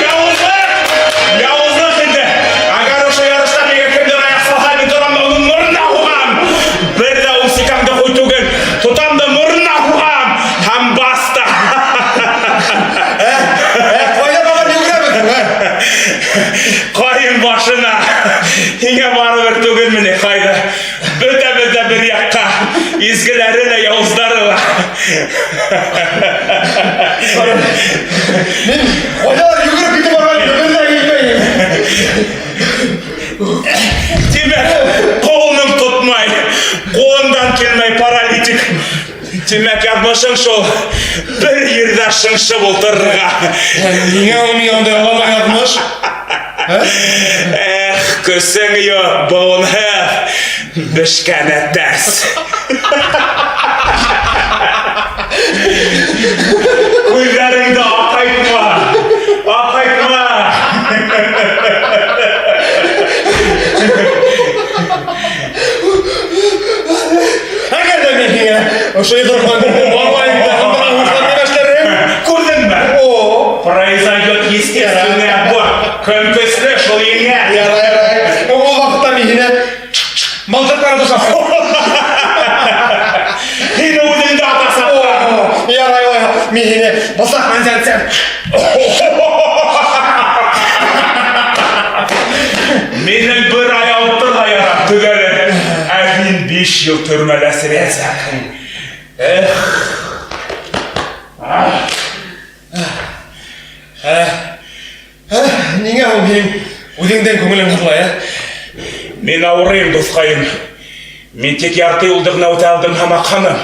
Яуызлыҡ! Яуызлыҡ инде! Әгәр ошо ярышта миңә кемдер аяҡ салһа, мин торам да уның моронона һуғам! Бер ҙә Изгеләре лә, яуыздары ла. Мин ҡайҙалыр йүгереп китеп барған идем, бер ҙә килмәйем. Тимәк, ҡулың тотмай, ҡулыңдан килмәй паралитик. Тимәк, яҙмышың шул бер ерҙә шыңшып ултырырға. Ниңә ул миңә ундай аламай яҙмыш? Эх, көсөң юҡ, быуынһыҙ, бешкән әтәс. Күҙҙәреңде аҡайтма, аҡайтма. Әгәр ҙә мин һиңә ошо йоҙроҡ менән маңлайыңды һындыра һуҡһам, нимә эшләрһең? Күрҙеңме? О! Произойдет естественный отбор. Кем көслө, шул еңә. Ярай, ярай. Ул ваҡытта мин һине мылтыҡтан атасам. Һине үҙеңде атасам. Ярай, ярай. Мин һине бысаҡ менән сәнсәм. Минең бер ай алтын да ярап төҙәлер. Ә һин 5 йыл төрмәлә серәсәкһең. Эх. Ниңә һуң һинең үҙеңдең күңелең һыҙлай, ә? Мин ауырыйым, дуҫҡайым. Мин тик ярты юлды ғына үтә алдым һәм аҡһаным.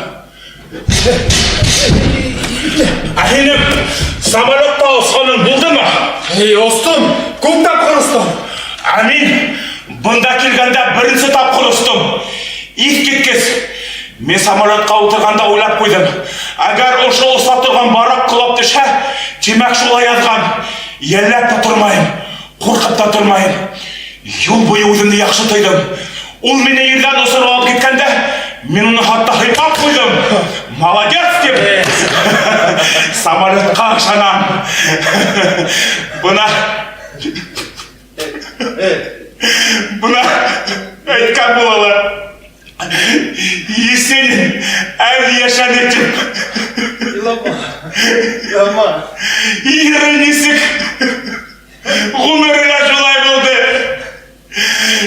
Ә һинең самолетта осҡаның булдымы? Эй, остом, күп тапҡыр остом. Ә мин бында килгәндә беренсе тапҡыр остом. Иҫ киткес. Мин самолетҡа ултырғанда уйлап ҡуйҙым. Әгәр ошо оса торған бараҡ ҡолап төшһә, тимәк шулай яҙған. Йәлләп тә тормайым, ҡурҡып та тормайым. Юл буйы үҙемде яҡшы тойҙом. Ул мине ерҙән осороп алып киткәндә, мин уны хатта һыйпап ҡуйҙым. Молодец тип. Самолетҡа ышанам. Бына Бына әйткән булалар. Есенин әле йәшәне тип. Илама. Илама. Ире нисек ғүмере лә шулай булды.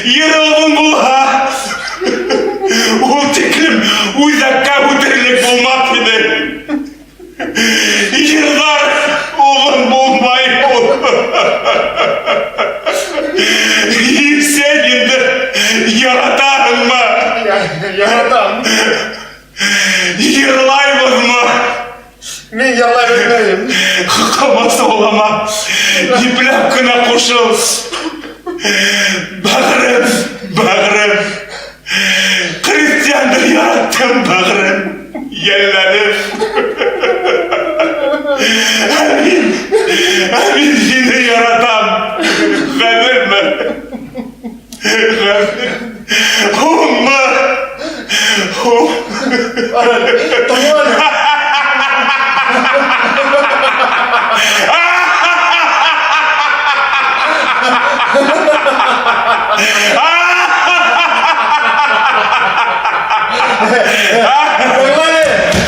Ере оҙон булһа, ул тиклем үҙәккә үтерлек булмаҫ ине. Йырҙар оҙон булмай ул. Есенинде яратаһыңмы? Яратам. Йырлайбыҙмы? Мин йырлай белмәйем. Ҡамасаулама. Ипләп кенә ҡушыл. Бәғерем, бәғерем. Крестьянды яраттым, бәғерем. Йәлләнеп. Ә мин һине яратам. Ғәҙелме? Ғәҙел. Һуңмы? Һуң. Тыңла.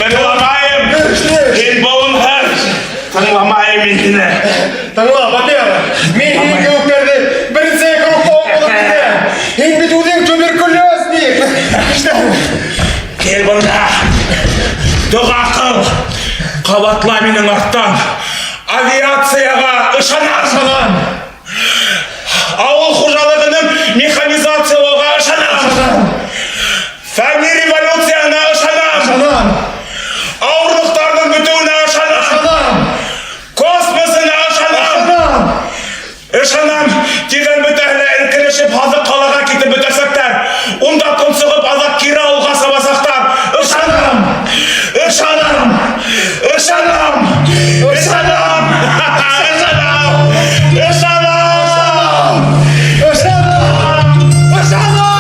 Тыңламайым. Һин болонһың. Тыңламайым мин һине. Тыңла, Валера. Мин һинең кеүектәрҙе беренсе кругта уҡ булып китәм. Һин бит үҙең туберкулезник. Нишләһең? Кил бында. Доға ҡыл. Ҡабатла минең арттан. Авиацияға ышанам. Ышанам. Ауыл хужалығының механизациялауға ышанам. Ышанам. Фәнни революцияһына ышанам. Ышанам. Ауырлыҡтарҙың бөтөүенә ышанам. Ышанам. Космосына ышанам. Ышанам. Ышанам. Тиҙҙән бөтәһе лә эркелешеп һаҙыҡ ҡалаға китеп бөтәсәктәр. Унда тонсоғоп аҙаҡ кире ауылға сабасаҡтар. Ышанам. Ышанам. Ышанам. Ышанам. Ышанам. Ышанам. Ышанам. Ышанам. Ышанам.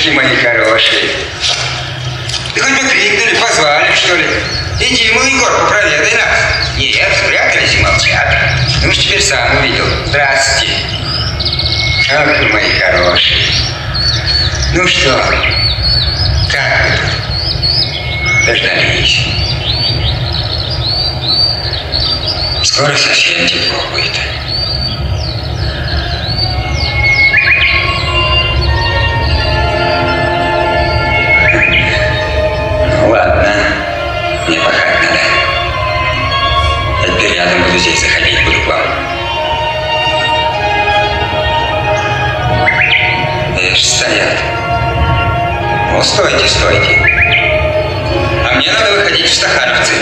Детушки мои хорошие. Да хоть бы крикнули, позвали, что ли. Иди, мол, Егорку, проведай нас. Нет, спрятались и молчат. Ну уж теперь сам увидел. Здравствуйте. Ах вы мои хорошие. Ну что, как вы тут? Дождались. Скоро совсем тепло будет. Ну ладно, мне пахать надо. Я теперь рядом буду здесь заходить, буду к вам. Ишь, стоят. Ну, стойте, стойте. А мне надо выходить в стахановцы.